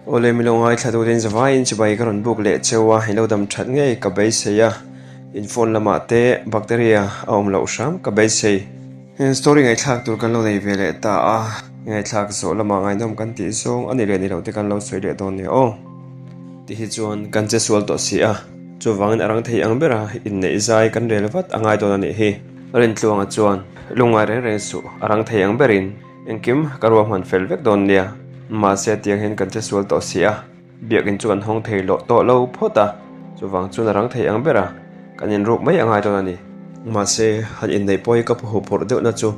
Awle milo ngaithla turin zavaiin chibai ka rawn buk leh cheu a, ilo dam that ngei ka beisei a, in phone lamah te bacteria a awm loh hram ka beisei. Story ngaihthlak tur kan lo nei ve leh ta a, ngaihthlak zawh lamah ngaihnawm kan tih zawng a ni leh ni loh te kan lo sawi leh dawn nia aw. Ti hi chuan kan che sual tawh si a, chuvangin a rang thei ang bera inneih zai kan rel vat a ngai dawn a nih hi. Rintluanga chuan lungngai reng reng suh a rang thei ang berin engkim ka ruahman fel vek dawn nia, mahse tiang hian kan che sual tawh si a, biakinn chu kan hawng thei loh tawh lo phawt a, chuvang chuan a rang thei ang bera kan inruk mai a ngai dawn a ni. Mahse han inneih pawh hi ka phu phurh deuhna chu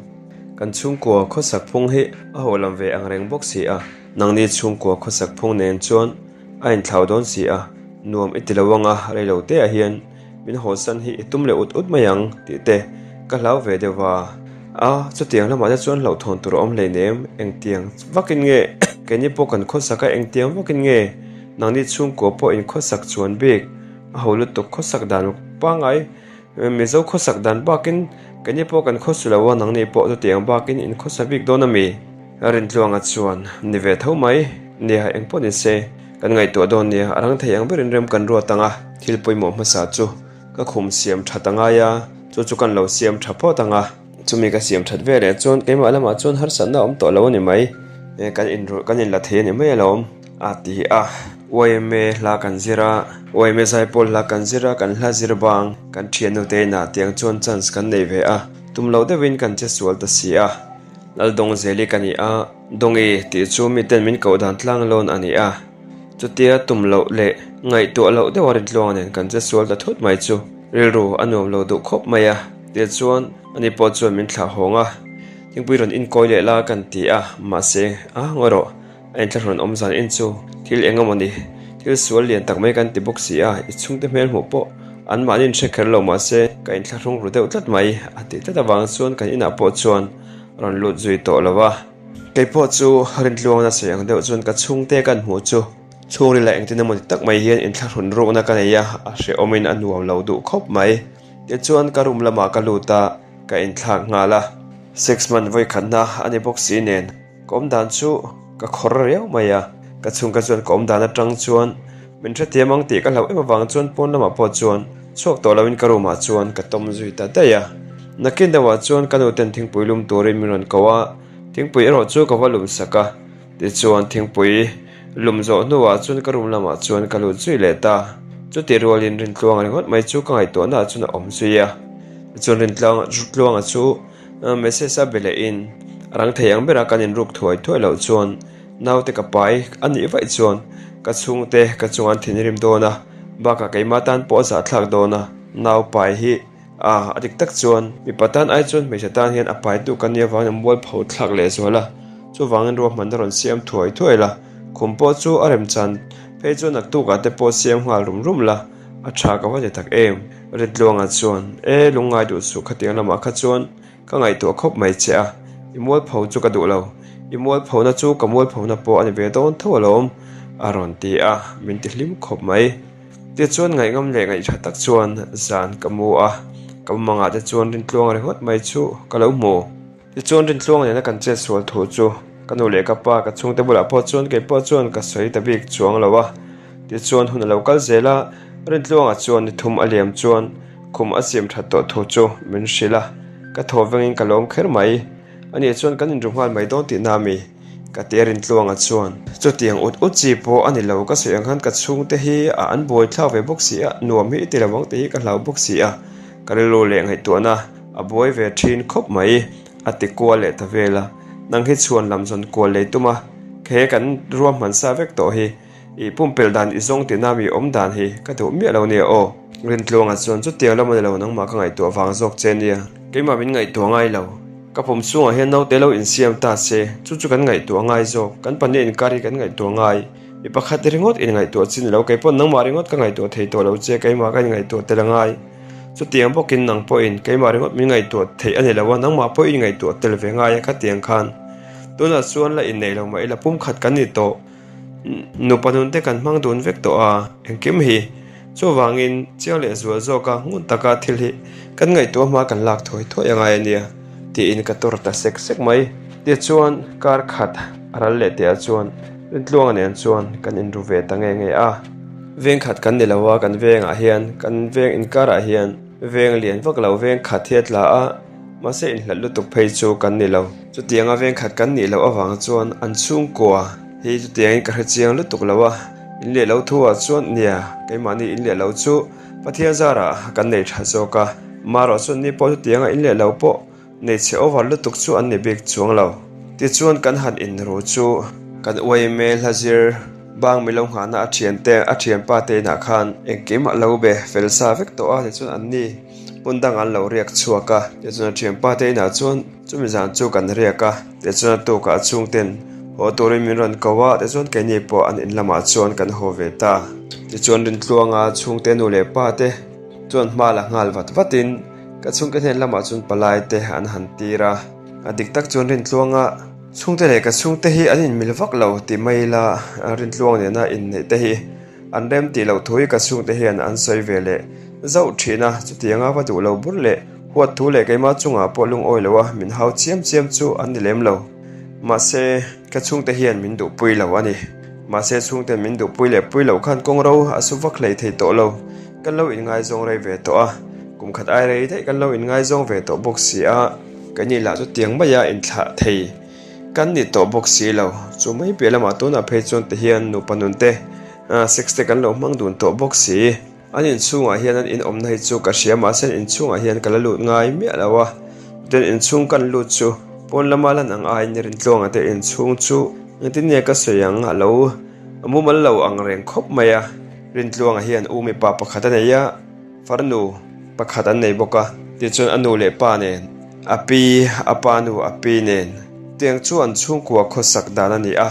kan chhungkua khawsak phung hi a haw lam ve ang reng bawk si a, nangni chhungkua khawsak phung nen chuan a inthlau dawn si a, nuam i ti lo ang a, reilo te ah hian Min hawsan hi i tum leh ut ut mai ang tih te ka hlau ve deuh va. A, chutiang lamah te chuan hlauhthawn tur a awm hleinem, engtiang vakin nge keini pawh kan khawsak a, engtiang vakin nge nangni chhungkua pawh in khawsak chuan bik a ho lutuk khawsak dan pangngai Mizo khawsak dan bakin keini pawh kan khawsu lo a, nangni pawh chutiang bakin in khawsa bik dawn a mi? Rintluanga chuan ni ve tho mai, nia engpawh ni se. Kan ngaihtuah dawn nia, a rang thei ang berin rem kan ruat ang a, thil pawimawh hmasa chu ka khum siam that a ngai a, chu chu kan lo siam tha phawt ang a. Chumi ka siam that ve leh chuan keimah lamah chuan harsatna a awm tawh lo a ni mai, kan inrulh kan inla thei a ni mai alawm a ti a. Yma hla kan zir a, yma zaipawl hla kan zir a, kan hla zir bang kan thiannu te inah tiang chuan chance kan nei ve a, tum loh deuhin kan che sual ta si a. Laldawngzeli ka ni a. Dawngi tih chu miten min koh dan tlang lawn a ni a, chutia tum loh leh ngaihtuah loh deuha rintluanga nen kan che sual ta thut mai chu rilru a nuam lo duh khawp mai a, tichuan ani pawh chuan min thlah hawng a, thingpui rawn inkawi leh la kan ti a, mahse a ngawi rawh, a inthlahrun awm zan in chu thil eng emaw ni, thil sual lian tak mai kan ti bawk si a, i chhungte hmel hmuh pawh anmahni in hre kher lo mahse ka inthlahrung ru deuh tlat mai a tih tlat avang chuan kan inah pawh chuan rawn lut zui tawh lo a. Kei pawh chu Rintluang nasa ang deuh chuan ka chhungte kan hmuh chu chhungril ah engtin emaw ti tak mai hian inthlahrun rukna ka nei a, a hrehawmin a nuam lo duh khawp mai. Tichuan ka room lamah ka lut a, ka inthlak nghal a. Six month vawikhatna a ni bawk si nen ka awm dan chu ka khawr riau mai a, ka chhungka chuan ka awm dan atang chuan min hrethiam ang tih ka hlauh em avang chuan pawn lamah pawh chuan chhuak tawh loin ka room ah chuan ka tawm zui ta daih a. Nakin deuhah chuan ka nuten thingpui lum turin min rawn ko a, thingpui erawh chu ka va lum sak a, tichuan thingpui lum zawh hnuah chuan ka room lamah chuan ka lut zui leh ta. Chutih rualin Rintluanga ringawt mai chu ka ngaihtuahna ah chuan a awm zui a, tichuan Rintluanga chu message a be lehin a rang thei ang bera kan inruk thuai thuai loh chuan naute ka pai a nih vaih chuan ka chhungte ka chunga an thinrim dawn a, bakah keimah tan pawh a zahthlak dawn a, nau pai hi A, a dik tak chuan mipa tan ai chuan hmeichhe tan hian a paitu ka nia vangin a mualpho thlak leh zual a, chuvangin ruahmanna rawn siam thuai thuai la, khum pawh chu a remchan phei chuan naktukah te pawh siam nghal rum rum la, a tha ka va ti tak em? Ritluanga chuan, E, lungngai duh suh khatiang lamah kha chuan ka ngaihtuah khawp mai che a, i mualpho chu ka duh lo, i mualphona chu ka mualphona pawh a ni ve dawn tho alawm, a rawn ti a, min ti hlim khawp mai. Tichuan ngaihngam leh ngaihṭha tak chuan zan ka mu a, ka mumangah te chuan Rintluanga ringawt mai chu ka lo hmu. Tichuan Rintluanga nena kan chet sual thu chu ka nu leh ka pa ka chhungte bulah pawh chuan kei pawh chuan ka sawi ta bik chuang lo a. Tichuan hun a lo kal zel a, Rintluanga chuan ni thum a liam chuan khum a siam ṭhat tawh thu chu min hrilh a, ka thaw vengin ka lawm kher mai. Ani chuan kan inru nghal mai dawn tihna a mi? Ka ti a Rintluanga chuan. Chutiang ut ut chi pawh a ni lo, ka sawi ang khan ka chhungte hi a an buai thlak ve bawk si a, nuam hi i ti lo ang tih hi ka hlau bawk si a, ka rilru leh ngaihtuahna a buai ve thin khawp mai, a ti kual leh ta vel a. Nang hi chhuan lam zawn kual lei tum a, he kan ruahman sa vek tawh hi. I pumpelh dan i zawng tihna mi awm dan hi ka duh miah lo nia aw. Rintluanga chuan chutiang lam a ni lo nangmah ka ngaihtuah vang zawk che nia. Keimah min ngaihtuah ngai lo. Ka pum chhungah hian naute lo insiam ta se, chu chu kan ngaihtuah ngai zawk. Kan pahnih inkar hi kan ngaihtuah ngai. Mi pakhat ringawt inngaihtuah chi ni lo, kei pawh nangmah ringawt ka ngaihtuah thei tawh lo che, keimah ka inngaihtuah tel a ngai. Chutiang bawkin nang pawhin keimah ringawt min ngaihtuah theih a ni lo a, nangmah pawh i inngaihtuah tel ve ngai a khatiang khan. Tunah chuan la inneih lo mah ila pumkhat kan ni tawh. Nupa nun te kan hmang dun vek tawh a, engkim hi chuvangin chiang leh zual zawka ngun taka thil hi kan ngaihtuah hma kan lak thuai thuai a ngai a nia tiin ka tawr ta sek sek mai. Tichuan kar khat a ral leh teh ah chuan Rintluanga nen chuan kan inru ve ta nge nge a. Veng khat kan ni lo a, kan vengah hian, kan veng inkarah hian veng lian vak lo veng khat hi a tla a, mahse inhlat lutuk phei chu kan ni lo. Chutianga veng khat kan nih loh avang chuan an chhungkua hi chutiangin ka hre chiang lutuk lo a, in leh lo thu ah chuan nia keimahni in leh lo chu Pathian zarah kan nei tha zawk a, marawh chuan ni pawh chutianga in leh lo pawh Nei chhe over lutuk chu an ni bik chuang lo. Tichuan kan han inru chu kan uaime hla zir bang milo nghahna a thiante a thianpa te inah khan engkim a lo be fel sa vek tawh a tichuan an ni hmun dang an lo riak chhuak a. Tichuan a thianpa te inah chuan chumi zan chu kan riak a, tichuan a tukah a chhungten haw turin min rawn ko a, tichuan keini pawh an in lamah chuan kan haw ve ta. Tichuan Rintluanga chhungte nu leh pa te chuan hma la nghal vat vatin Ka chhungte hnen lamah chuan palai te an han tir a, a dik tak chuan Rintluanga chhungte leh ka chhungte hi an inmil vak lo tih mai ila Rintluang nena inneih te hi an rem tih loh thu hi ka chhungte hian an sawi ve leh zauh thin a, chutianga va duh lo bur leh huat thu leh keimah chungah pawh lungawi lo a min hau chiam chiam chu an ni lem lo. Mahse, ka chhungte hian min duhpui lo a ni. Mahse, chhungten min duhpui leh pui loh khan kawng ro a su vak hlei thei tawh lo. Kan lo inngaizawng rei ve tawh a, kum khat ai rei daih kan lo inngaizawng ve tawh bawk si a, keini lah chu tiang maia inthlah thei kan ni tawh bawk si lo. Chu mai piah lamah tunah phei chuan ti hian nupa nun te sex te kan lo hmang dun tawh bawk si. An inchhungah hian an inawmna hi chu ka hria mahse an inchhungah hian ka la lut ngai miah lo a, chuan inchhung kan lut chu pawn lama lan ang aiin Rintluanga te inchhung chu engtin nge ka sawi ang a lo mumal lo ang reng khawp mai a. Rintluanga hian u mipa pakhat a nei a, farnu pakhat an nei bawk a, tichuan a nu leh pa nen, a pi, a pa nu, a pi nen tiang chu an chhungkua khawsak dan a ni a,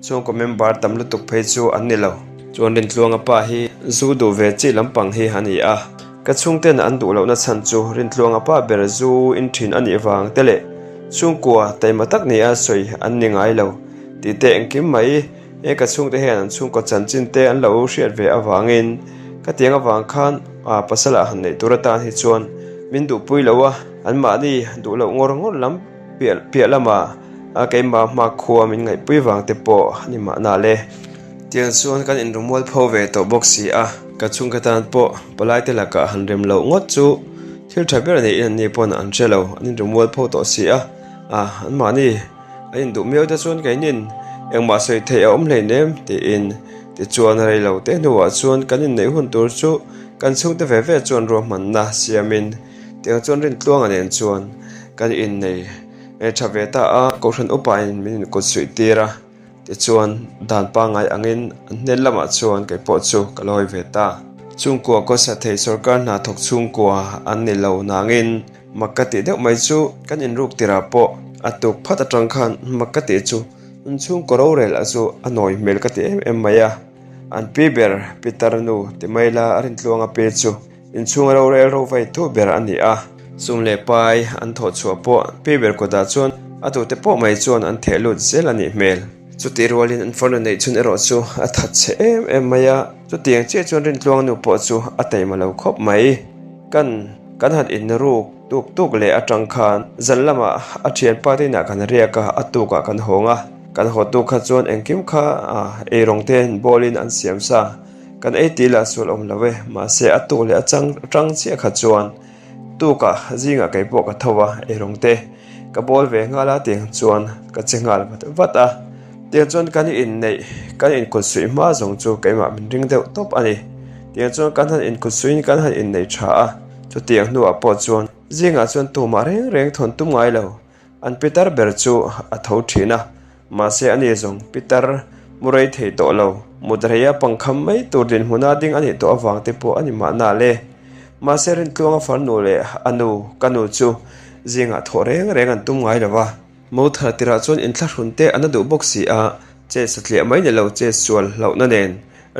chhungkaw member tam lutuk phei chu an ni lo. Chuan Rintluanga pa hi zu duh ve chi lampang hi a ni a, ka chhungten an duh lohna chhan chu Rintluanga pa ber zu in thin a nih vang te leh chhungkua taima tak nia sawi an ni ngai lo tih te engkim mai He ka chhungte hian an chhungkaw chanchin te an lo hriat ve avangin ka tiang avang khan a pasal ah han neih tur atan hi chuan min duhpui lo a, anmahni duh loh ngawr ngawr lam piah piah lama a keimah hma khua min ngaihpui vang te pawh a ni mahna le. Tiang chuan kan inrumual pho ve tawh bawk si a, ka chhungka tan pawh palai te lakah han rem loh ngawt chu thil tha ber niin anni pawn an hre lo, an inrumual pho tawh si a, a anmahni. A induh miau te chuan keinin engmah sawi theih a awm hleinem tiin tichuan rei lo te hnuah chuan kan inneih hun tur chu kan chhungte ve ve chuan ruahmanna siamin tiang chuan Rintluanga nen chuan kan innei tha ve ta a, Kohhran upain min inkut suih tir a tichuan dan pangngai angin an hnen lamah chuan kei pawh chu ka lawi ve ta. Chhungkua kawsa thei sorkar hna thawk chhungkua an ni lo nangin Mak ka tih deuh mai chu kan inruk tirah pawh a tuk phat atang khan mak ka tih chu inchhungkaw rorel a chu a nawi hmel ka ti em em mai a. An pi ber Pitar nu ti mai la a rintluanga pi chu inchhunga rorel ro vai thu ber a ni a. Sum leh pai an thawh chhuah pawh pi ber kutah chuan a tute pawh mai chuan an theh lut zel a nih hmel. Chutih rualin an farnu neih chhun erawh chu a that chhe em em mai a, chutiang chiah chuan rintluanga nu pawh chu a taima lo khawp mai. Kan. Kan han inruk tuk tuk leh atang khan zan lamah a thianpa te inah kan riak a, a tukah kan hawng a. Kan haw tuk kha chuan engkim kha eirawng te bawlin an siam sa. Kan ei tih lah sual awm lo e, mahse a tuk leh a chang tang chiah kha chuan tukah zingah kei pawh ka tho a, eirawng te ka bawl ve nghal a tiang chuan ka che nghal vat vat a. Tiang chuan kan inneih kan inkut suih hma zawng chu keimah min ring deuh tawp a ni. Tiang chuan kan han inkut suiin kan han innei tha a, chutiang hnuah pawh chuan zingah chuan tumah reng reng thawn tum ngai lo. An pitar ber chu a tho thin a, mahse ani zawng pitar mu rei thei tawh lo. Mut reia pangkham mai tur dinhmuna ding a nih tawh avang te pawh a ni mahna le. Mahse Rintluanga farnu leh a nu, ka nu chu zingah thawh reng reng an tum ngai lo va. Mo thar tirah chuan inthlahrun te a na duh bawk si a, che satliah mai ni lo che sual hlauhna nen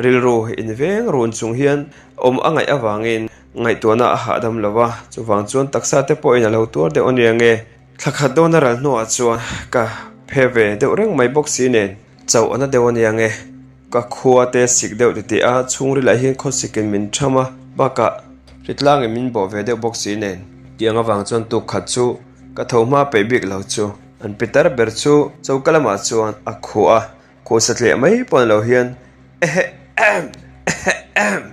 rilru inveng run chung hian awm a ngaih avangin ngaihtuahna a hahdam lo va, chuvang chuan taksa te pawhin a lo tuar deuh ania nge. Thla khat dawna ral hnuah chuan ka phe ve deuh reng mai bawk si nen chauh a na deuh ania nge. Ka khua te sik deuh titih a, chhungrilah hian khawsikin min tham a, bakah hritlangin min bawh ve deuh bawk si nen. Tiang avang chuan tuk khat chu Ka tho hma peih bik lo chu. An pitar ber chu choka lamah chuan a khuh a. Khuh satliah mai pawh ni lo hian ehe ehem ehe ehem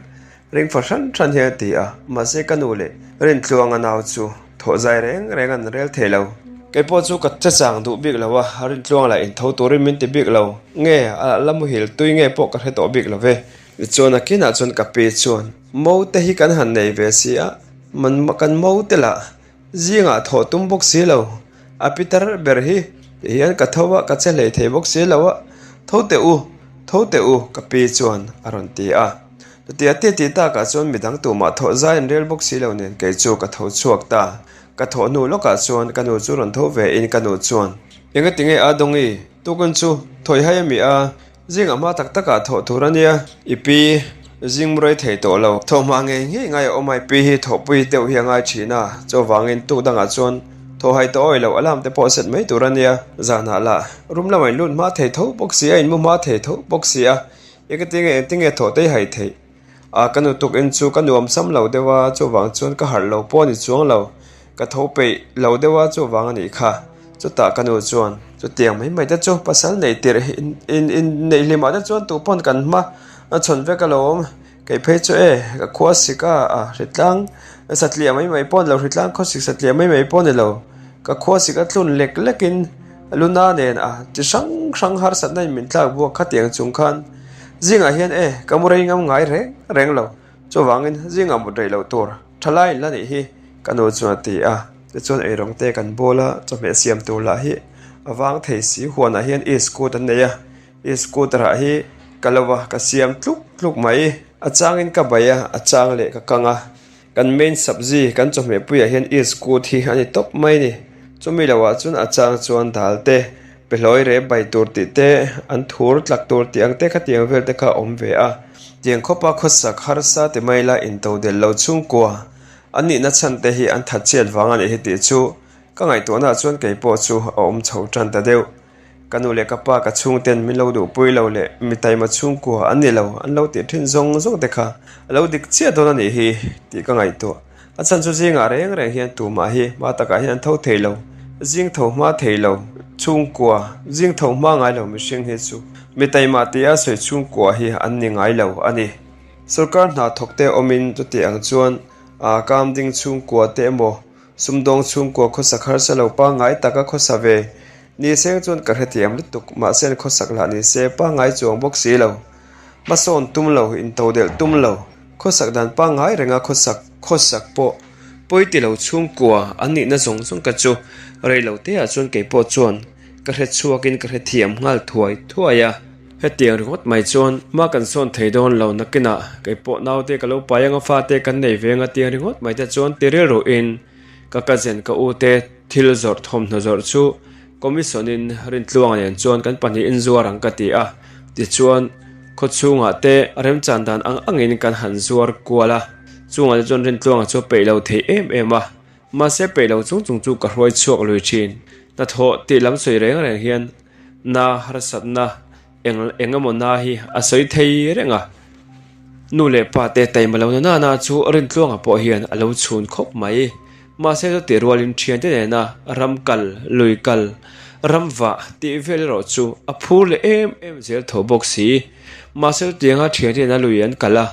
ring fa hran hran hian a ti a, mahse ka nu leh Rintluanga nau chu thawh zai reng reng an rel thei lo. Kei pawh chu ka che chang duh bik lo a, Rintluanga lah intho turin min ti bik lo nge a la muhil tui nge pawh ka hre tawh bik lo ve. Tichuan a kinah chuan ka pi chuan mo te hi kan han nei ve si a, man kan mo te lah Zingah thawh tum bawk si lo, a pitar ber hi ti hian ka tho a, ka che hlei thei bawk si lo a, tho teh u, tho teh u ka pi chuan a rawn ti a. Chutia ti tih takah chuan midang tumah thawh zai an rel bawk si lo nen kei chu ka tho chhuak ta. Ka thawh hnu lawkah chuan ka nu chu rawn tho ve in ka nu chuan, Engati nge a Dawngi, tukin chu thawi hai a mi a? Zingah hma tak takah thawh tur a nia. I pi zing mu rei thei tawh lo. Thawh hma ngei ngei ngai a awm a, i pi hi thawhpui deuh hi a ngai thin a. Chuvangin tuk dangah chuan thawh hai tawh awih loh alarm te pawh set mai tur a nia. Zanah lah room lamah in lut hma thei tho bawk si a, in mu hma thei tho bawk si a. Engati nge engtinge thawh te i hai theih? A ka nu tuk in chu ka nuam sam lo deuh a, chuvang chuan ka harh lo pawh a ni chuang lo. Ka tho peih lo deuh a, chuvang a nih kha. Chutah ka nu chuan, Chutiang mai mai te chu pasal neih tirh in in neih hlimah te chuan tu pawn kan hma a chhawn vek alawm. Kei phei chu e, ka khua sik a, a hritlang satliah mai mai pawh a ni lo, hritlang khawsik satliah mai mai pawh a ni lo. Ka khua sik a tlun lek lek in luna nen a chi hrang hrang harsatna in min tlak buak khatiang chung khan zingah hian e ka mu rei ngam ngai reng reng lo. Chuvangin zingah mut rei loh tur thalai in la nih hi ka nu chuan a ti a. Tichuan eirawng te kan bawl a, chawhmeh siam tur lah hi a vang thei si. Huanah hian e-scooter an nei a, e-scooter ah hi ka lo a, ka siam tluk tluk mai. A changin ka bai a, a chang leh ka kang a. Kan main sabzi kan chawhmeh puiah hian e-scoot hi a ni tawp mai a ni. Chumi lohah chuan a chang chuan dal te, pehlawi rep bai tur tih te, an thur tlak tur tih ang te khatiang vel te kha a awm ve a. Tiang khawpa khawsak harsa ti mai la intodelh lo chhungkua an nihna chhan te hi an that chiat vang a nih hi tih chu ka ngaihtuahnaah chuan kei pawh chu a awm chho tan ta deuh. Ka nu leh ka pa ka chhungten min lo duhpui lo leh mi taima chhungkua an ni lo, an lo tih thin zawng zawng te kha a lo dik chiah dawn a nih hi tih ka ngaihtuah. A chhan chu zingah reng reng hian tumah hi hma takah hian an tho thei lo, zing tho hma thei lo, chhungkua, zing tho hma ngai lo mihring hi chu mi taima tia sawi chhungkua hi an ni ngai lo a ni. Sorkar hna thawk te awmin chuti ang chuan aa kamding chhungkua te emaw sumdawng chhungkua khawsak harsa lo pangngai taka khawsa ve Ni seng chuan ka hrethiam lutuk, mahse an khawsak lah ni se pangngai chuang bawk si lo. Hmasawn tum lo, intodelh tum lo, khawsak dan pangngai renga khawsak khawsak pawh pawi ti lo chhungkua an nihna zawng zawng ka chu rei lo te ah chuan kei pawh chuan ka hre chhuakin ka hrethiam nghal thuai thuai a. Hetiang ringawt mai chuan hma kan sawn thei dawn lo nakinah kei pawh naute ka lo pai anga fate kan nei ve anga tiang ringawt mai te chuan ti rilruin Ka cousin ka u te thil zawrh thawmhnaw zawrh chu commission in Rintluanga nen chuan kan pahnihin zuar ang ka ti a, tichuan khawchhungah te remchan dan ang angin kan han zuar kual a, chungah te chuan Rintluanga chu a peih lo thei em em a, mahse peih lo chung chung chu ka hruai chhuak lui thin. Hnathawh tih lam sawi reng reng hian na harsatna Eng eng emaw na hi a sawi thei reng a, nu leh pa te taima lo na nana chu Rintluanga pawh hian a lo chhun khawp mai. Mahse chutih rualin thiante nena ram kal, lui kal, ram vah tih vel erawh chu a phur leh em em zel tho bawk si. Mahse chutianga thiante nena lui an kal a,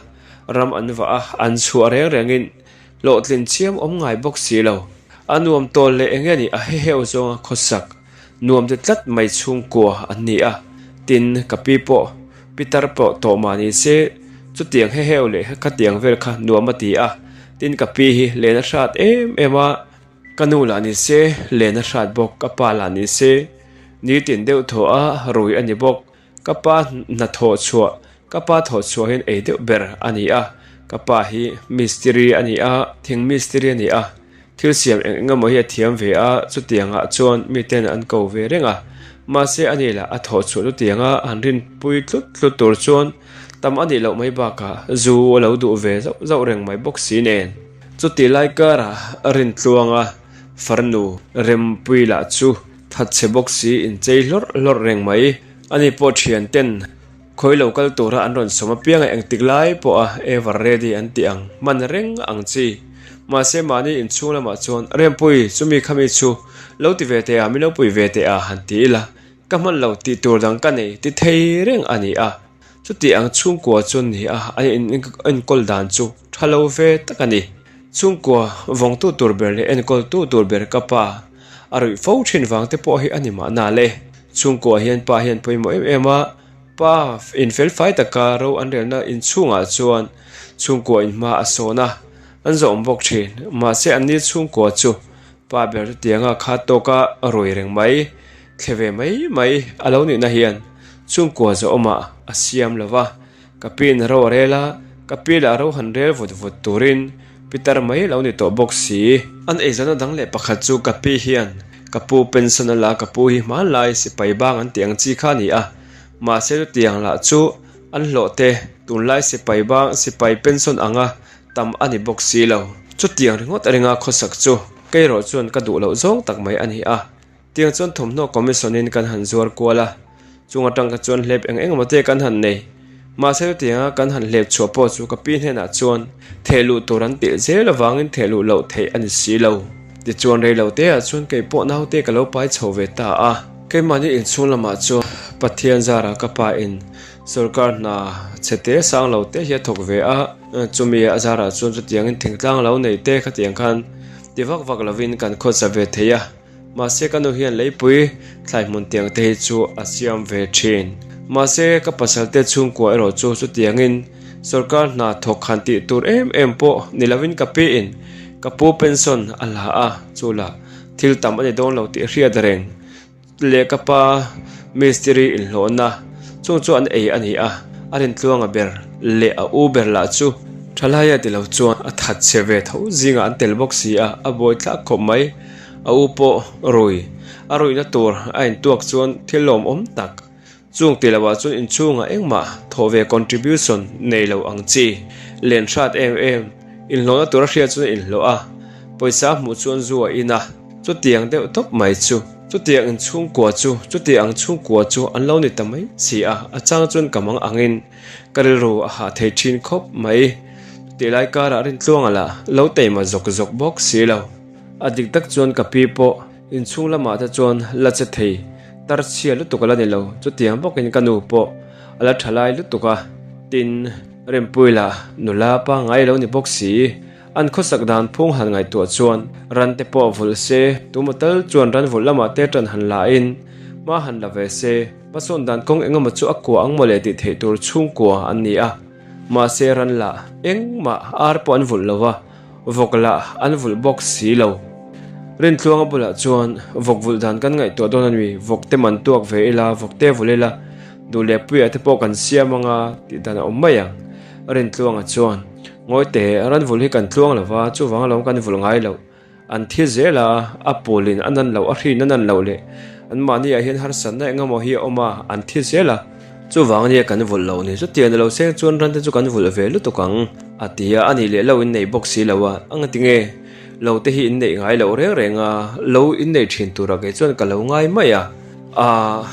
ram an vah a, an chhuah reng rengin hlawhtlin chiam awm ngai bawk si lo. A nuam tawl leh eng nge nih a heheu zawnga khawsak. Nuam ti tlat mai chhungkua an ni a, tin ka pi pawh pitar pawh tawh mah ni se chutiang heheu leh khatiang vel kha nuam a ti a, tin ka pi hi len a hrat em em a, ka nu lah ni se len a hrat bawk, ka pa lah ni se nitin deuh thaw a rui a ni bawk. Ka pa hnathawh chhuah, ka pa thawh chhuah hian ei deuh ber a ni a, ka pa hi mistiri a ni a, thing mistiri a ni a, thil siam eng eng emaw hi a thiam ve a, chutiangah chuan miten an ko ve reng a, mahse a ni lah a thawh chhuah chutianga han rinpui tlut tlut tur chuan tam a nih loh mai bakah zu a lo duh ve zauh zauh reng mai bawk si nen. Chutih lai karah Rintluanga farnu Rempui lah chu Thatchhe bawk si inchei hlawrh hlawrh reng mai. Ani pawh thian ten khawi lo kal tura an rawn sawm apianga engtik lai pawha ever ready an tih ang hman reng ang chi. Mahse mahni inchhung lamah chuan Rempui chumi khami chu lo ti ve teh a, min lo pui ve teh a han ti ila. Ka hman lo tih tur dang ka nei ti thei reng a ni a. Chuti ang chhungkua chu ni a, an enkawl dan chu tha lo ve tak a ni. Chhungkua vawngtu tur ber leh enkawltu tur ber ka pa a ruih fo thin vang te pawh hi a ni mahna le. Chhungkua hian pa hian pawimawh em em a, pa infelfai taka ro an relna inchhungah chuan chhungkua inhma a sawn a, an zawhawm bawk thin. Mahse anni chhungkua chu Pa ber chutianga kha tawka rawi reng mai, thle ve mai mai a lo nihna hian chhungkua zawhawmah a siam lo va, ka piin ro a rel a, ka pi lah ro han rel vut vut turin pitar mai lo ni tawh bawk si. An eizawnna dang leh pakhat chu ka pi hian ka pu pension a la, ka pu hi hmanlai sipai bang an tih ang chi kha a ni a, mahse chutiang lah chu an hlawh te tunlai sipai bang sipai pension anga Tam a ni bawk si lo. Chutiang ringawt a ringa khawsak chu kei erawh chuan ka duh loh zawng tak mai a ni a. Tiang chuan thawmhnaw commission in kan han zuar kual a, chung atang kha chuan hlep eng eng emaw te kan han nei. Mahse chutianga kan han hlep chhuah pawh chu ka pi hnenah chuan theh luh tur an tih zel avangin theh luh loh theih a ni si lo. Tichuan rei lo te ah chuan kei pawh naute ka lo pai chho ve ta a. Keimahni inchhung lamah chuan Pathian zarah ka pa in sorkar hna chhe te sang lo te hi a thawk ve a. Chumi a zarah chuan chutiangin thingtlang lo nei te khatiang khan ti vak vak lovin kan khawsa ve thei a, mahse ka nu hian leipui thlai hmun tiang te hi chu a siam ve thin. Mahse ka pasal te chhungkua erawh chu chutiangin sorkar hna thawk han tih tur em em pawh ni lovin ka piin ka pu pension a la a, chu lah thil tam a ni dawn lo tih hriat reng. Leh ka pa mistiri inhlawhna chung chu an ei a ni a, a rintluanga ber leh a u ber lah chu thalaia ti lo chuan a that chhe ve tho zingah an tel bawk si a, a buai thlak khawp mai. A u pawh rui a ruihna tur a intuak chuan thil lawmawm tak chung ti loah chuan inchhungah engmah thawh ve contribution nei lo ang chi len hrat em em inhlawhna tur a hriat chuan a inhlawh a, pawisa hmuh chuan zu a in a, chutiang deuh tawp mai chu. Chutiang in chhungkua chu chutiang ang chhungkua chu an lo ni ta mai si a, a chang chuan ka mang angin ka rilru a hah thei thin khawp mai. Chutih lai karah Rintluanga lah lo teima zawk zawk bawk si lo. A dik tak chuan ka pi pawh inchhung lamah te chuan la che thei tar chhia lutuk a la ni lo, chutiang bawkin ka nu pawh a la tha lai lutuk a, tin Rempuii lah nula pangngai lo ni bawk si. An khawsak dan phung han ngaihtuah chuan ran te pawh vulh se, tumaw tal chuan ran vulh lamah te tan han la in hma han la ve se, hmasawn dan kawng engemaw chu a kua ang mawle tih theih tur chhungkua an ni a. Mahse ran lah engmah ar pawh an vulh lo va, vawk lah an vulh bawk si lo. Rintluanga bulah chuan vawk vulh dan kan ngaihtuah dawn a ni, vawk te man tuak ve ila, vawk te vulh ila, duh leh puiah te pawh kan siam anga tih dan a awm mai ang. Rintluanga chuan. Ngawi teh, ran vulh hi kan tluang lo va, chuvang alawm kan vulh ngai loh. An thi zel a, a pawlin a nan loh, a hrin a nan loh leh anmahni ah hian harsatna eng emaw hi a awm a, an thi zel a. Chuvang ania kan vulh loh ni, chutiang ni lo seng chuan ran te chu kan vulh ve lutuk ang, a ti a, a nih leh lo inneih bawk si lo a, a ngati nge lo te hi inneih ngai loh reng reng a, lo inneih thin turah kei chuan ka lo ngai mai a, aah.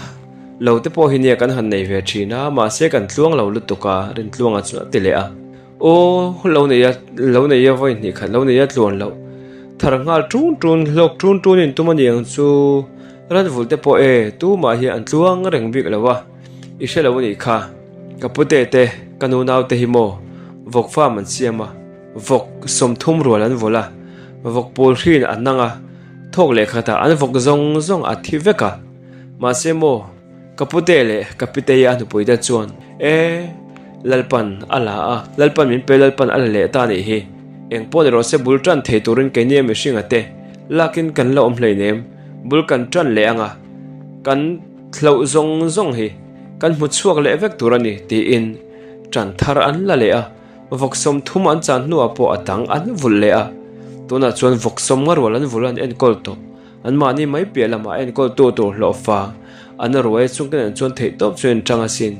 Lo te pawh hi nia kan han nei ve thin a, mahse kan tluang lo lutuk a, Rintluanga chuan a ti leh a. Aw, lo nei a, lo nei a vawi hnih khat lo nei a tluan loh. Thar nghal tun tun, hlawk tun tun in tum a ni ang chu. Ranvul te pawh e, tumah hian an tluang reng bik lo a, i hre lo a nih kha. Ka pute te, ka nu naute hi maw, vawk farm an siam a, vawk 30 rual an vawlh a, vawk pawl hrin an nang a, thawk leh khatah an vawk zawng zawng a thi vek a. Mahse maw, ka pute leh ka pitei a hnupuite chuan, E, Lalpan a la a, Lalpan min pe, Lalpan a la leh ta nih hi. Eng pawh ni rawh se bul tan thei turin keini a mihringa te lakin kan la awm hleinem, bul kan tan leh anga kan hloh zawng zawng hi kan hmu chhuak leh vek tur a ni tiin tan thar an la leh a, vawk 30 an chan hnuah pawh a dang an vulh leh a, tunah chuan vawk 50 rual an vulh an enkawl tawh. Anmahni mai piah lamah enkawltu tur hlawhfa an ruai chung te nen chuan theihtawp chu in tang asin.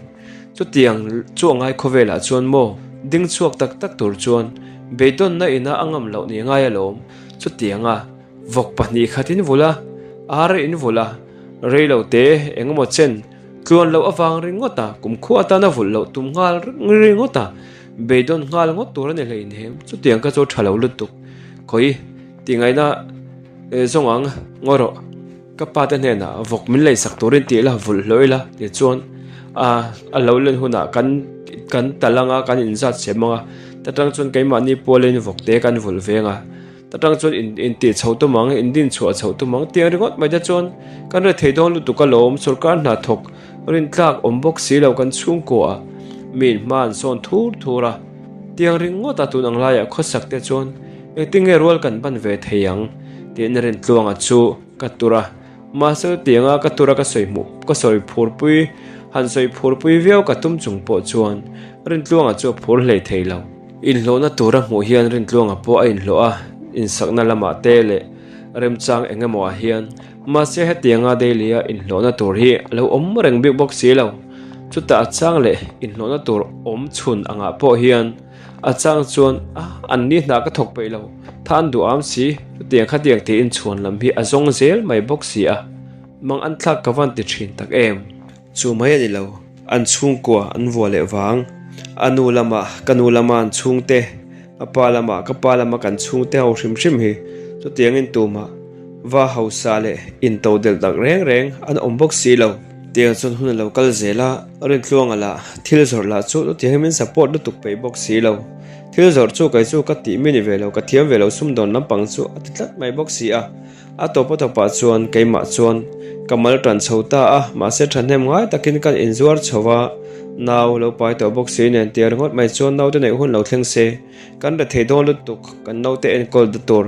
Chutiang chu a ngai khawvelah chuan maw ding chhuak tak tak tur chuan beidawnna ina a ngam loh ni ngai alawm. Chutianga vawk pahnih khat in vulh a, ar in vulh a, rei lo te engemaw chen tluan loh avang ringawt a, kumkhua atana vulh loh tum nghal ringawt a, beidawn nghal ngawt tur a ni hleinem. Chutiang kha chu tha lo lutuk. Khawi, tih ngaihna. E zawng ang, ngawi rawh. Ka pa te hnenah vawk min leisak turin tih ila vulh hlawh ila tichuan a lo len hunah kan kan tal anga kan inzat sem anga ta tang chuan keimahni pualin vawk te kan vulh veng a ta tang chuan in intih chho tum ang indin chhuah chho tum ang tiang ringawt mai te chuan kan rethei dawn lutuk alawm sorkar hna thawk rintlak awm bawk si lo kan chhungkua ah mi in hma an sawn thur thur a tiang ringawt a tun ang laiah khawsak te chuan engtin nge rual kan ban ve thei ang tiin Rintluanga chu ka tur a mahse chutianga ka tura ka sawi hmuh ka sawi phurpui han sawi phurpui viau ka tum chung pawh chuan Rintluanga chu a phur hlei thei lo. Inhlawhna tura hmuh hian Rintluanga pawh a inhlawh a, insakna lamah te leh remchang eng emaw ah hian mahse hetianga daily a inhlawhna tur hi a lo awm reng bik bawk si lo. Chutah a chang leh inhlawhna tur awm chhun angah pawh hian a chang chuan a an ni hna ka thawk peih lo, tha an duh am si, chutiang khatiang tiin chhuan lam hi a zawng zel mai bawk si a, mang an thlak ka van ti thin tak em. Chu mai a ni lo, an chhungkua an vua leh vang. A nu lama ka nu lama an chhungte, a pa lama ka pa lama kan chhungte ho hrim hrim hi chutiangin tumah va hausa leh into delh tak reng reng an awm bawk si lo. Tiang chuan hun a lo kal zel a, Rintluanga lah thil zawrh lah chu chutiangin min support lutuk peih bawk si lo. Thil zawrh chu kei chu ka tih mi ni ve lo, ka thiam ve lo sumdawn lampang chu a ti tlat mai bawk si a. A tawp a tawpah chuan keimah chuan ka mal tan chho ta a, mahse thahnem ngai takin kan inzuar chho a, nau lo pai tawh bawk si nen tia ringawt mai chuan naute neih hun lo thleng se, kan re thei dawn lutuk, kan naute enkawl da tur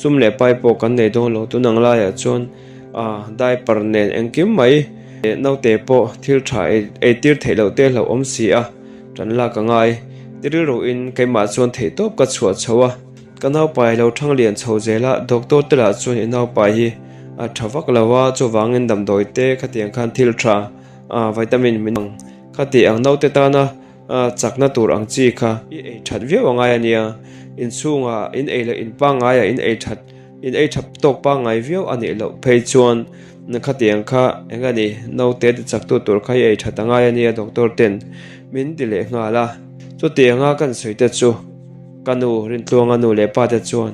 sum leh pai pawh kan nei dawn lo, tun ang laiah chuan diaper nen engkim mai naute pawh thil tha ei tir theih loh te hlauhawm si a, tan lak a ngai, ti rilruin keimah chuan theihtawp ka chhuah chho a. Ka naupai lo thang lian chho zel a, doctor te lah chuan i naupai hi a tha vak lo a, chuvangin damdawi te khatiang khan thil tha vitamin min ang khati ang naute tana chakna tur ang chi kha i ei that viau a ngai a nia, inchhungah in ei leh in pangngaiah in ei that in ei tha tawk pangngai viau a nih loh phei chuan khatiang kha eng a ni naute ti chaktu tur kha i ei that a ngai a nia doctor ten min ti leh nghal a, chutianga kan sawi te chu. Ka nu Rintluanga nu leh pa te chuan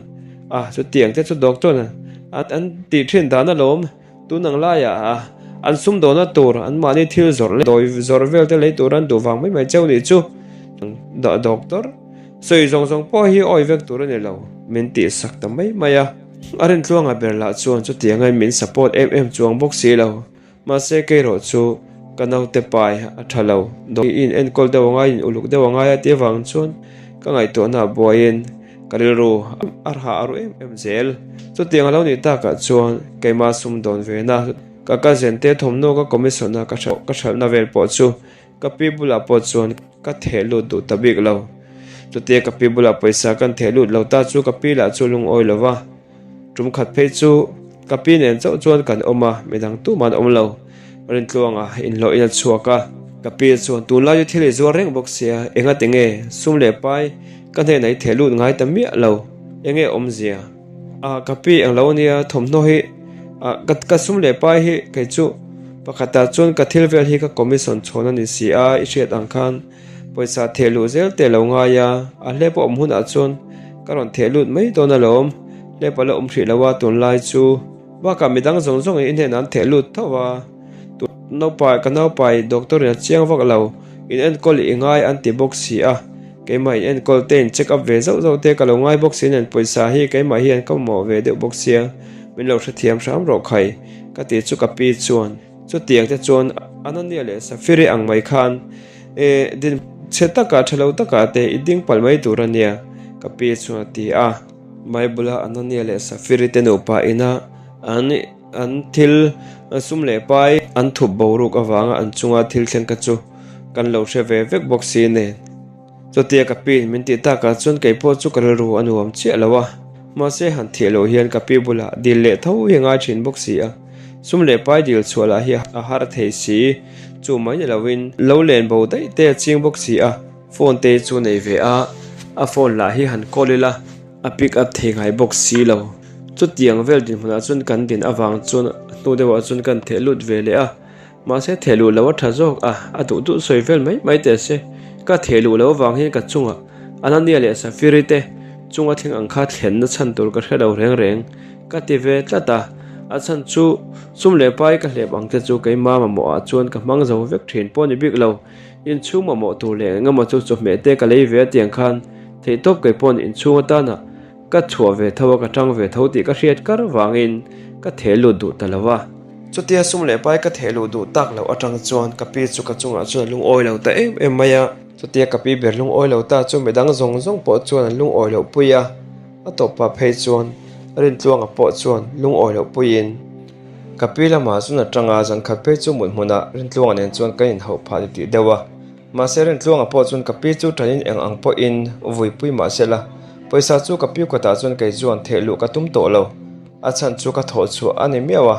a chutiang te chu doctor an an tih thin dan alawm tun ang laiah a an sumdawhna tur an mahni thil zawrh leh dawi zawrh vel te lei tur an duh vang mai mai cheu nih chu doctor sawi zawng zawng pawh hi awi vek tur a ni lo min tih sak ta mai mai a a Rintluanga ber lah chuan chutiang in min support em em chuang bawk si lo. Mahse keirawh chu ka naute pai a tha lo. I in enkawl deuh a ngai, in uluk deuh a ngai a tih avang chuan ka ngaihtuahna a buaiin ka rilru a rha a ru em em zel. Chutiang a lo nih takah chuan keimah sumdawn vena ka cousin te thawmhnaw ka commission a ka hralhna vel pawh chu ka pi bulah pawh chuan ka theh lut duh ta bik lo. Chutia ka pi bulah pawisa kan theh lut lo ta chu ka pi lah chu lungawi lo va. Tum khat phei chu ka pi nen chauh chuan kan awm a, midang tumah an awm lo. Rintluanga inhlawhin a chhuak a, ka pi chuan tunlai chu thil i zuar reng bawk sia, enga ti nge sum leh pai ka hnenah i theh lut ngai ta miah lo, enge awmzia? Ah ka pi englo ania thawmhnaw hi ah ka sum leh pai hi kei chu pakhatah chuan ka thil vel hi ka commission chhawn a ni si a, i hriat ang khan. Pawisa theh luh zel te lo ngai a, a hlep a awm hunah chuan ka rawn theh lut mai dawn alawm. Hlep a la awm hrih lo a tunlai chu bakah midang zawng zawngin i hnenah an theh lut tho a. Naupai ka naupai doctor in a chiang vak lo, in enkawl i ngai an ti bawk si a, keimah in enkawl te in check up ve zauh zauh te ka lo ngai bawk si nen pawisa hi keimah hian ka mamawh ve deuh bawk sia, min lo hrethiam hram rawh khai ka tih chu ka pi chuan. Chutiang te chuan Anania leh Safiri ang mai khan e din chhe takah tha lo takah te i ding palh mai tur a nia, ka pi chuan a ti a. Bible-a Anania leh Safiri te nupa ina an an thil sum leh pai an thup boruak avanga an chunga thil thleng kha chu kan lo hre ve vek bawk si nen. Chutia ka pi min tih takah chuan kei pawh chu ka rilru a nuam chiah lo a, mahse han thih loh hian ka pi bulah dil leh tho hi a ngai thin bawk si a, sum leh pai dil chhuah lah hi a har thei si, chu mai ni loin lo len bo daih te a ching bawk si a, phone te chu nei ve a, a phone lah hi han call ila a pick up thei ngai bawk si lo, chutiang vel dinhmunah chuan kan din avang chuan a hnu deuhah chuan kan theh lut ve leh a. Mahse theh luh loh a tha zawk a, a duh duh sawi vel mai mai teh se. Ka theh luh loh avang hian ka chungah Anania leh Safiri te chunga thleng ang kha thlenna chhan tur ka hre lo reng reng ka ti ve tlat a. A chhan chu sum leh pai ka hlep ang te chu keima mamawh ah chuan ka hmang zo vek thin pawh ni bik lo. Inchhung mamawh tur leh engemaw chu chawhmeh te ka lei ve a tiang khan theihtawp kei pawn inchhung atana ka chhuah ve tho a ka tang ve tho tih ka hriat kar vangin ka theh lut duh ta lo a. Chutia sum leh pai ka theh luh duh tak loh atang chuan ka pi chu ka chungah chuan a lungawi lo ta em em mai a. Chutia ka pi ber lungawi lo ta chu midang zawng zawng pawh chuan an lungawi loh pui a, a tawpah phei chuan Rintluanga pawh chuan lungawi loh puiin ka pi lamah chuan a tang a, zankhat phei chu mut hmunah Rintluanga nen chuan kan inhauh phah ti tih deuh a. Mahse Rintluanga pawh chuan ka pi chu ṭanin eng ang pawhin vuipui mah se la, pawisa chu ka pi kawtah chuan kei chuan theh luh ka tum tawh lo. A chhan chu ka thawh chhuah a ni miau a,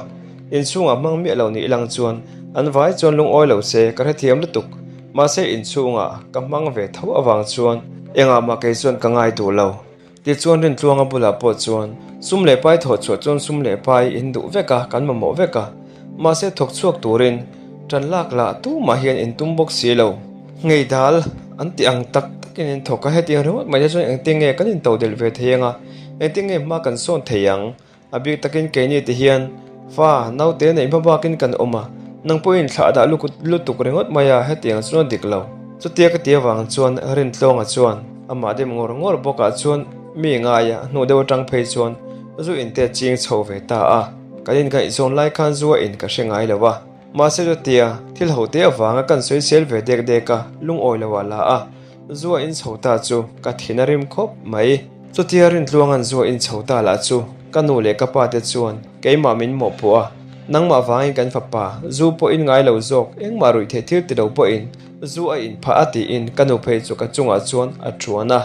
inchhungah hmang miah lo nih lang chuan an vai chuan lungawi lo se ka hrethiam lutuk. Mahse inchhungah ka hmang ve tho avang chuan engah mah kei chuan ka ngai duh lo. Tichuan Rintluanga bulah pawh chuan sum leh pai thawh chhuah chuan sum leh pai in duh vek a, kan mamawh vek a. Mahse thawk chhuak turin tan lak lah tumah hian in tum bawk si lo. Ngei dal an ti ang tak takin in thawk a, hetiang ringawt mai te chuan engtin nge kan in todelh ve thei ang a, engtin nge hma kan sawn thei ang? A bik takin keini ti hian fa naute neih hma bakin kan awm a, nang pawhin thlah dah lutuk ringawt mai a, hetiang chuan a dik lo. Chutia ka ti avang chuan Rintluanga chuan amah dem ngawr ngawr bawkah chuan mi ngai a hnu deuh atang phei chuan zu in te ching chho ve ta a, kan inngaihzawn lai khan zu a in ka hre ngai lo a, mahse chutia thil ho te avanga kan sawisel ve dek dek a, lungawi lo ah la a. Zua in chho ta chu ka thin a rim khawp mai. Chutia Rintluanga'n zua in chho ta lah chu ka nu leh ka pa te chuan keimah min mawhpawh a, nangmah vangin kan fapa zu pawh in ngai lo zawk, engmah ruih theih thil ti lo pawhin zu a in phah a tiin ka nu phei chu ka chungah chuan a thuan a.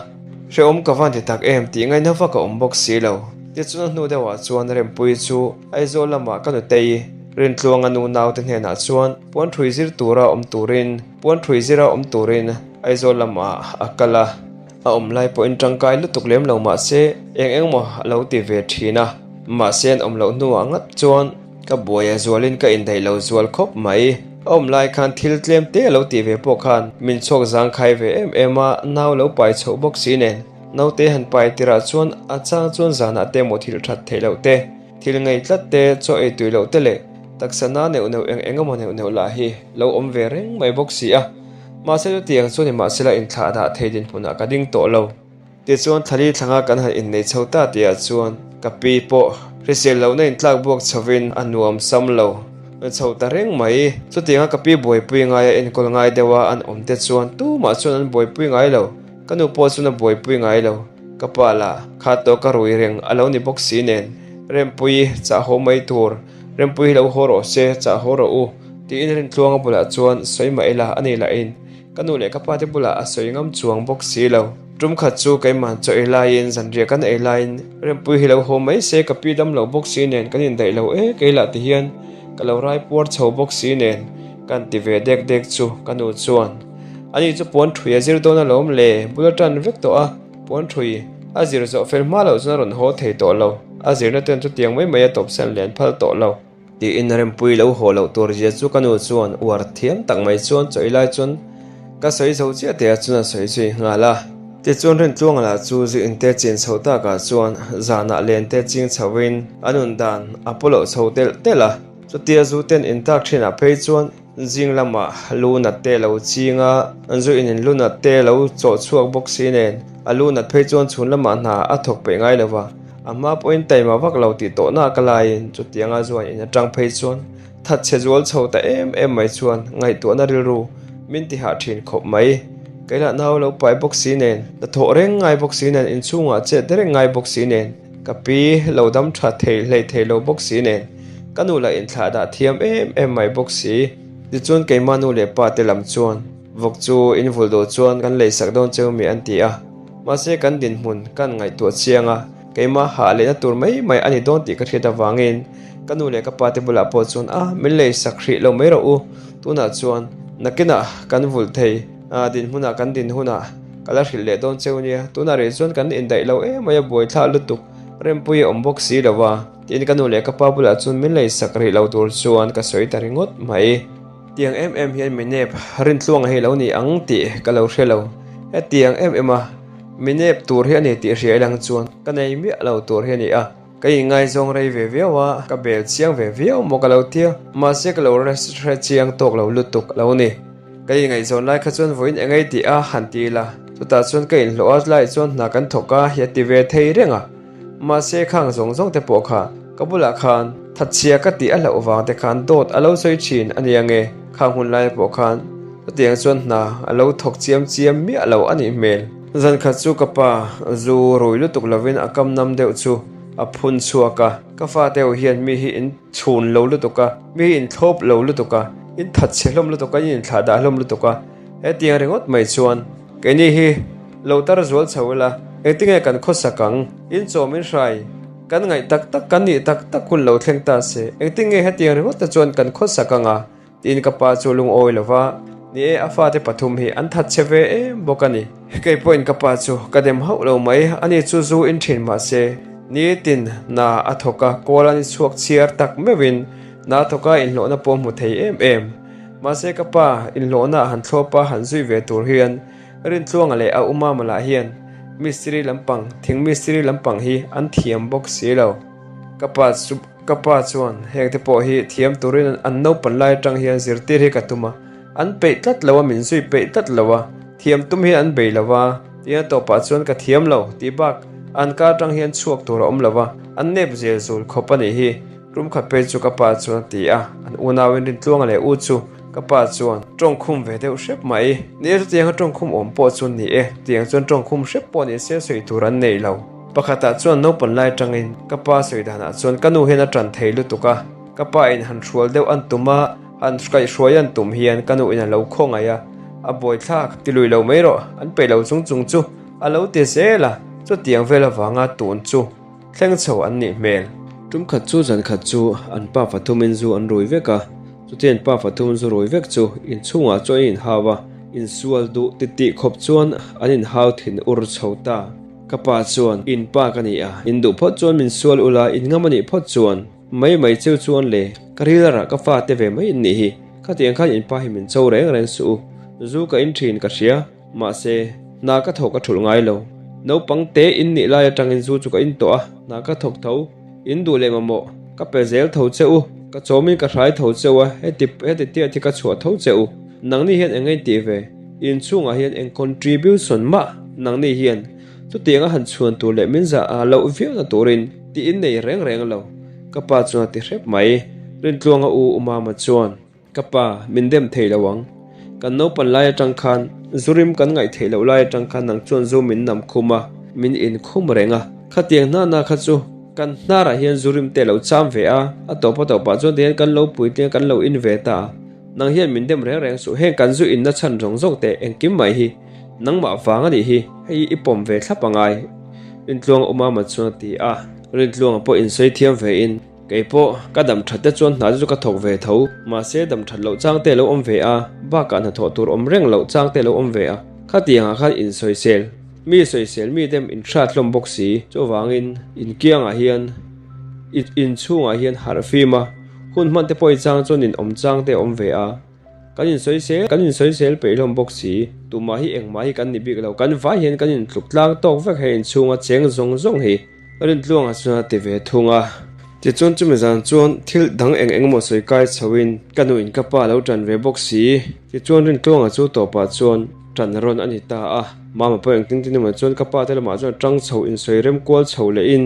Hrehawm ka van ti tak em tih ngaihna vak a awm bawk si lo. Tichuan a hnu deuhah chuan Rempuii chu Aizawl lamah ka nutei Rintluanga nu naute hnenah chuan puan ṭhui zir tura awm turin Puan ṭhui zira awm turin Aizawl lamah a kal a, a awm lai pawhin ṭangkai lutuk lem lo mah se eng eng maw a lo ti ve ṭhin a, mahse an awm loh hnuah ngat chuan ka buai a zualin ka indaih lo zual khawp mai. A awm lai khan thil tlem te a lo tih ve pawh khan min chhuak zangkhai ve em em a, nau lo pai chhoh bawk si nen naute han pai tirah chuan a chang chuan zanah te maw thil ṭhat theih loh te, Thil ngei tlat te, chaw ei tui loh te leh taksa na neuh neuh eng eng emaw neuh neuh lah hi lo awm ve reng mai bawk si a. Mahse chutiang chu nimahsela inthlah dah thei dinhmunah ka ding tawh lo. Tichuan thlali thlanga kan han innei chho ta tihah chuan ka pi pawh hrisel lohna intlak buak chhovin a nuam sam lo chho ta reng mai. Chutianga ka pi buaipui ngaia enkawl ngai deuha an awm te chuan tumah chuan an buaipui ngai lo. Ka nu pawh chuan a buaipui ngai lo. Ka pa lah kha tawh ka rui reng a lo ni bawk si nen, Rempuii chah haw mai tur, Rempuii hi lo haw rawh se, chah haw rawh u, tiin Rintluanga bulah chuan sawi mah ila a ni lahin ka nu leh ka pa te bulah a sawi ngam chuang bawk si lo. Tum khat chu keimah chaw ei laiin zanriah kan ei laiin Rempuii hi lo haw mai se ka pi dam lo bawk si nen kan indaih lo e kei lah ti hian ka lo rai puar chho bawk si nen kan ti ve dek dek chu ka nu chuan Ani chu puan ṭhui a zir dawn alawm le, bul a ṭan vek tawh a, puan ṭhui a zir zawh fel hma loh chuan a rawn haw thei tawh lo, a zirna ten chutiang mai mai a tawpsan lian phal tawh lo. Tiin Rempuii lo haw loh tur zia chu ka nu chuan uar thiam tak mai chuan chawi lai chuan ka sawi zo chiah teh a chuan a sawi zui nghal a. Tichuan Rintluanga lah chu zu inte chin chho takah chuan zanah len te ching chhoin a nun dan a pu loh chho telh telh a, chutia zu ten intak thinah phei chuan Zing lamah lu nat te lo ching a, an zu in in lu nat te lo chawh chhuak bawk si nen, a lu nat phei chuan chhun lamah hna a thawk peih ngai lo va, a hma pawhin taima vak lo tih tawh nak a laiin chutianga zuan in atang phei chuan that chhe zual chho ta em em mai chuan ngaihtuahna rilru min ti hah thin khawp mai. Kei lah nau lo pai bawk si nen, hnathawh reng ngai bawk si nen, inchhungah chet reng ngai bawk si nen, Ka pi lo dam tha thei hlei thei lo bawk si nen, ka nu lah inthlah dah thiam em em mai bawk si. Tichuan keimah nu leh pa te lam chuan vawk chu in vul duh chuan kan lei sak dawn cheu mi an ti a. Mahse kan dinhmun kan ngaihtuah chiang a, keimah hah lehna tur mai mai a ni dawn tih ka hriat avangin ka nu leh ka pa te bulah pawh chuan a min lei sak hrih lo mai rawh u, tunah chuan nakinah kan vul thei a dinhmunah kan din hunah Ka la hrilh leh dawn cheu nia, tunah rih chuan kan indaih lo em mai a buaithlah lutuk, Rempuii a awm bawk si lo a, tiin ka nu leh ka pa bulah chuan min lei sak rih lo tur chuan ka sawi ta ringawt mai. Tiang em em hian mi nep Rintluanga hi lo ni ang tih ka lo hre lo, hetiang em em a mi nep tur hi a ni tih hria ilang chuan ka nei miah lo tur hi a ni a. Ka inngaizawng rei ve viau a, ka bel chiang ve viau maw ka lo tia, mahse ka lo hre chiang tawk lo lutuk a lo ni. Ka inngaihzawn lai kha chuan vawiin eng ei tih a han ti ila, chutah chuan ka inhlawh a lai chuan hna kan thawk a hi a ti ve thei reng a. Mahse khang zawng zawng te pawh kha ka bulah khan thatchhia ka tih a hlauh vang te khan dawt a lo sawi thin a nia nge, khang hun lai pawh khan chutiang chuan hna a lo thawk chiam chiam miah lo a nih hmel. Zan khat chu ka pa zu rui lutuk lovin a kam nam deuh chu a phun chhuak a, ka fate ho hian mi hi in chhun lo lutuk a, mi hi in thlawp lo lutuk a, in thatchhe hlawm lutuk a, in inthlah dah hlawm lutuk a, hetiang ringawt mai chuan keini hi lo tar zual chho ila, engtinge kan khawsak ang, in chawm in hrai kan ngaih tak tak kan nih tak tak hun lo thleng ta se, engtinge hetiang ringawt te chuan kan khawsak ang a? Tiin ka pa chu lungawi lo va, ni e, a fate pathum hi an that che ve em bawk a ni. Kei pawhin ka pa chu ka dem hauh lo mai, ani chu zu in thin mah se, nitin na a thawk a, kawl a ni chhuak chhiar tak meuhin na thawk a inhlawhna pawh hmu thei em em. Mahse ka pa inhlawhna han thlawp a han zui ve tur hian Rintluanga leh a umama lah hian mistiri lampang, thing mistiri lampang hi an thiam bawk si lo. Ka pa chu. Ka pa chuan heng te pawh hi thiam turin an naupan lai atang hian zirtir hi ka tum a, an peih tlat lo a, min zui peih tlat lo a, thiam tum hi an bei lo a, tiin a tawpah chuan ka thiam lo tih bak an ka atang hian chhuak tur a awm lo a, an nep zel zul khawp a nih hi, rum khat phei chu ka pa chuan a ti a, an unauin Rintluanga leh u chu ka pa chuan tawngkhum ve deuh hrep mai. Ni e chutianga tawngkhum awm pawh chu ni e, tiang chuan tawngkhum hrep pawh ni se sawi tur an nei lo. Pakhatah chuan naupan lai atangin ka pa sawi danah chuan ka nu hian a tan thei lutuk a, ka pa in han hrual deuh an tum a, han kaihhruai an tum hian ka nu in a lo khawngaih a, a buaithlak ti lui lo mai rawh, an peih lo chung chung chu a lo ti zel a, chutiang vel avanga tun chu thleng chho an nih hmel. Tum khat chu zan khat chu an pa fathumin zu an rui vek a, chuti an pa fathum zu rui vek chu inchhungah chuan an inhau a, insual duh titih khawp chuan an inhau thin ur chho ta. Ka pa chuan, In pa ka ni a, in duh phawt chuan min sual ula, in ngam a nih phawt chuan, mai mai cheu chuan le, ka rilrah ka fa te ve mai in nih hi, khatiang khan in pa hi min cho reng reng suh u, zu ka in thin ka hria, mahse, hna ka thawk a thulh ngai lo, naupang te in nih lai atangin zu chu ka in tawh a, hna ka thawk tho, in duh leh mamawh, ka pe zel tho che u, ka chawmin ka hrai tho cheu a, heti heti tiat hi ka chhuah tho che u, nangni hian eng nge in tih ve? In chhungah hian eng contribution mah nangni hian chutianga han chhuan tur leh min zah a loh viauna turin tih in nei reng reng lo, ka pa chuan a ti hrep mai. Rintluanga u Umama chuan, Ka pa, min dem thei lo ang. Kan naupan lai atang khan zurim kan ngaih theih loh lai atang khan nang chuan zu min nam khum a, min inkhum reng a. Khatiang hnana kha chu kan hnarah hian zurim te lo cham ve a, a tawp a tawpah chuan tihian kan lo puitling a kan lo in ve ta a. Nang hian min dem reng reng suh, heng kan zu inna chhan zawng zawng teh engkim mai hi nangmah vang a nih hi, hei i pawm ve thlap a ngai. Rintluanga Umama chuan a ti a, Rintluanga pawh insawi thiam ve in, Kei pawh ka dam that te chuan hna chu ka thawk ve tho, mahse dam that loh chang te lo awm ve a, bakah hnathawh tur awm reng loh chang te lo awm ve a, khatiangah khan insawisel, mi sawisel mi dem inhrat hlawm bawk si, chuvangin inkiangah hian inchhungah hian harh fim a, Hun hman te pawh i chang chuan in awm chang te a awm ve a, kan insawisel kan insawisel peih hlawm bawk si, tumah hi engmah hi kan ni bik lo, kan vai hian kan intluk tlang tawk vek hei inchhunga cheng zawng zawng hi Rintluanga chuan a ti ve thung a. Tichuan chumi zan chuan thil dang eng eng emaw sawi kai chho in ka nu in ka pa lo tan ve bawk si, tichuan Rintluanga chu tawpah chuan tan rawn a ni ta a, Mama pawh engtin tin emaw chuan ka pa te lamah chuan tang chho insawi rem kual chho leh in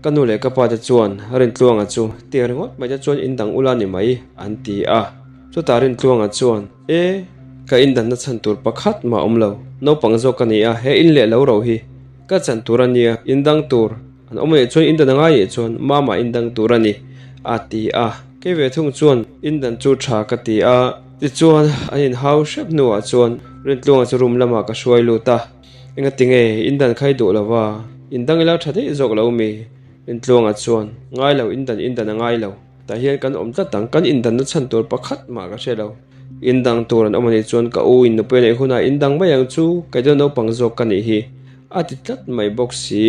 ka nu leh ka pa te chuan Rintluanga chu tiang ringawt mai te chuan in dang ula ni mai an ti a. Chutah Rintluanga chuan E, ka in danna chhan tur pakhat mah awm lo, naupang zawk ka ni a, he in leh lo ro hi ka chan tur a nia, in dang tur An awm leh chuan indan a ngai leh chuan mama indang tur a ni a ti a. Kei ve thung chuan indan chu tha ka ti a. Tichuan an inhau hrep hnuah chuan Rintluanga chu room lamah ka hruai lut a. Engati nge indan kha i duh lo va, indang ila tha daih zawk lo mi? Rintluanga chuan ngai lo indan indan a ngai lo. Tah hian kan awm tlat ang, kan indanna chhan tur pakhat mah ka hre lo. Indang tur an awm a nih chuan ka u in nupui a neih hunah indang mai ang chu, kei chu naupang zawk ka nih hi a ti tlat mai bawk si.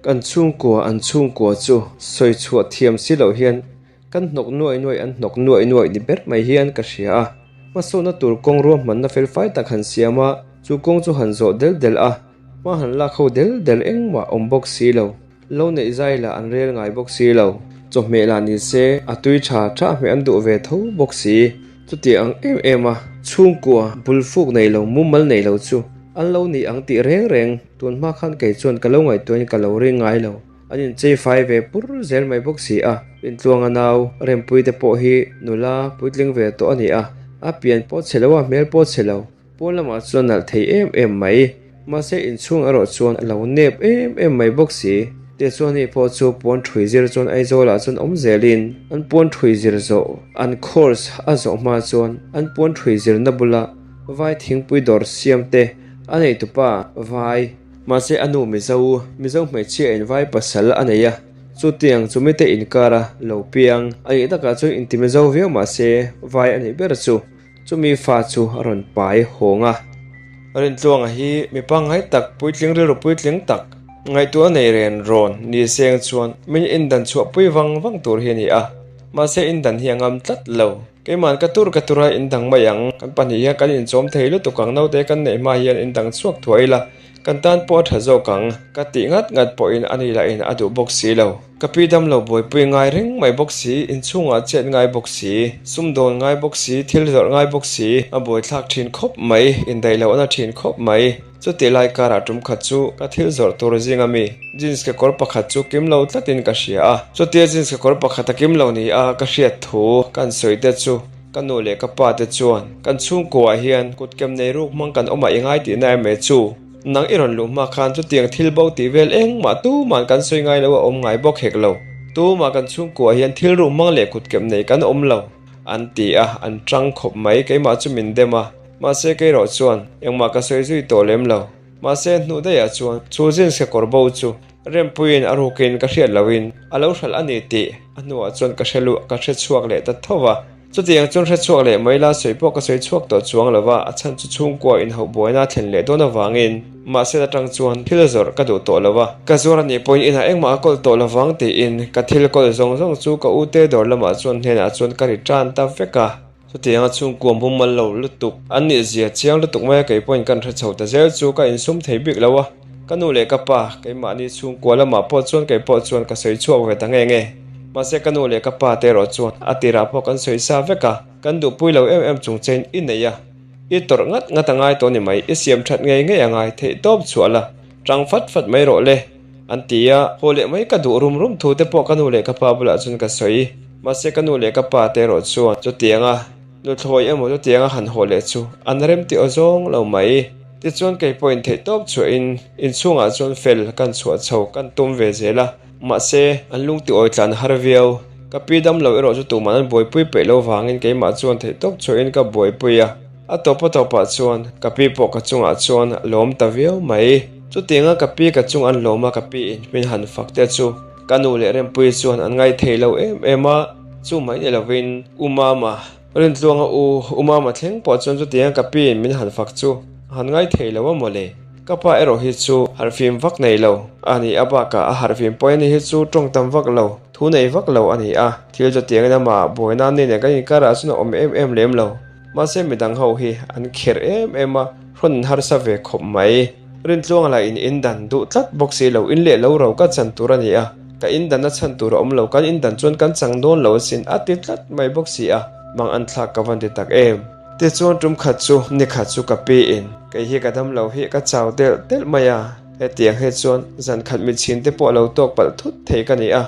Kan chhungkua an chhungkua chu sawi chhuah thiam si loh hian kan hnawk nuai nuai an hnawk nuai nuai ni ber mai hian ka hria a. Hmasawnna tur kawng ruahmanna fel fai tak han siam a, chu kawng chu han zawh del del a, hma han lak ho del del engmah awm bawk si lo. Lo neih zai lah an rel ngai bawk si lo. Chawhmeh lah ni se a tui tha tha hmeh an duh ve tho bawk si. Chuti ang em em a, chhungkua bul fuk nei lo, mumal nei lo chu an lo ni ang tih reng reng tun hma khan kei chuan ka lo ngaihtuahin ka lo ring ngai lo. An inchei fai ve pur zel mai bawk si a, Rintluanga nau Rempui te pawh hi nula puitling ve tawh a ni a, a pian pawh chhe lo a, hmel pawh chhe lo. Pawn lamah chuan nalh thei em em mai. Mahse inchhung erawh chuan a lo nep em em mai bawk si. Tichuan hei pawh chu puan ṭhui zir chuan Aizawlah chuan awm zelin an puan ṭhui zir zawh an course a zawh hma chuan an puan ṭhui zirna bula vai thingpui dawr siam te a neitupa vai mahse a nu Mizo Mizo hmeichhia in vai pasal a nei a chutiang chu mite inkara lo piang a nih takah chuan inti Mizo viau mahse vai a nih ber chu. Chumi fa chu a rawn pai hawng a. Rintluanga hi mi pangngai tak, puitling rilru puitling tak, ngaihtuah nei ren rawn ni seng chuan min indan chhuahpui vang vang tur hi a ni a. Mahse indan hi a ngam tlat lo. Keiman ka tur ka tur a indang mai ang, kan pahnih hian kan inchawm thei lutuk ang naute kan neih hma hian indang chhuak thuai ila, Kan tan pawh a tha zawk ang, ka tih ngat ngat pawhin a ni lahin a duh bawk si lo. Ka pi dam lo buaipui ngai reng mai bawk si, inchhungah chet ngai bawk si, sumdawn ngai bawk si, thil zawrh ngai bawk si, a buaithlak thin khawp mai, indaih loh a na thin khawp mai. Chutih lai karah tum khat chu ka thil zawrh tur zinga mi jeans kekawr pakhat chu kim lo tlatin ka hria a. Chutia jeans kekawr pakhat a kim lo ni a ka hriat thu kan sawi te chu Ka nu leh ka pa te chuan kan chhungkuaah hian kutkem nei ruk hmang kan awm a i ngai tihna em e chu? Nang i rawn luh hma khan chutiang thil bo tih vel engmah tumah kan sawi ngai lo a awm ngai bawk hek lo. Tumah kan chhungkuaah hian thil ruk hmang leh kutkem nei kan awm lo an ti a, an tang khawp mai keimah chu min dem a. Mahse keirawh chuan engmah ka sawi zui tawh lem lo. Mahse hnuh daihah chuan chu jeans kekawr bo chu Rempuiin a rukin ka hriat loin a lo hralh a ni tih a hnuah chuan ka hre luh ka hre chhuak leh ta tho va. Chutiang chuan hre chhuak leh mai la sawi pawh ka sawi chhuak tawh chuang lo va, a chhan chu chhungkua inhauh buaina a thlen leh dawn avangin mahse atang chuan thil zawrh ka duh tawh lo va. Ka zuar a nih pawhin inah engmah a kawlh tawh lovang tiin ka thil kawlh zawng zawng chu ka ute dawr lamah chuan hnenah chuan ka ri tan ta vek a. Chutianga chhungkua mumal lo lutuk an nih zia chiang lutuk mai a kei pawhin kan hre chho ta zel chu ka insum thei bik lo a, ka nu leh ka pa keimahni chhungkua lamah pawh chuan kei pawh chuan ka sawi chhuak ve ta nge nge. Mahse ka nu leh ka pa te erawh chuan a tirah pawh kan sawi sa vek a, kan duhpui lo em em chung chein i nei a, i tawrh ngat ngat a ngai tawh ni mai, i siam that ngei ngei a ngai theih tawp chhuah la, tang fat fat mai rawh le. An ti a, haw leh mai ka duh rum rum thu te pawh ka nu leh ka pa bulah chuan ka sawi. Mahse ka nu leh ka pa te erawh chuan chutianga nuthlawi emaw chutianga han haw leh chu an rem tih aw zawng lo mai. Tichuan kei pawhin theih tawp chhuahin inchhungah chuan fel kan chhuah chho kan tum ve zel a, mahse an lung ti awi tlan har viau. Ka pi dam lo erawh chu tuman an buaipui peih lo vangin keimah chuan theih tawp chhuahin ka buaipui a. A tawp a tawpah chuan ka pi pawh ka chungah chuan a lawm ta viau mai. Chutianga ka pi ka chung an lawm a ka pi in min han fak te chu ka nu leh Rempuii chuan an ngai thei lo em em a, chu mai ni lovin U Mama, Rintluanga u U Mama thleng pawh chuan chutianga ka pi in min han fak chu a han ngai thei lo a mawle. Ka pa erawh hi chu harhfim vak nei lo a ni a bakah a harhfim pawh a ni hi chu tawng tam vak lo, thu nei vak lo a ni a, thil chutiangin amah buaina ni nen kan inkarah chuan a awm em em lem lo. Mahse midang ho hi an kherh em em a, hrawn an harsa ve khawp mai. Rintluanga lah in indan duh tlat bawk si lo, in leh lo ro ka chan tur a ni a, ka indan a chhan tur a awm lo, kan indan chuan kan chang dawn lo asin a ti tlat mai bawk si a, mang an thlak ka van ti tak em. Tichuan tum khat chu ni khat chu ka pi in, kei hi ka dam lo hi ka chau telh telh mai a, hetiang hi chuan zan khat mitchhin te pawh lo tawk palh thut thei ka ni a,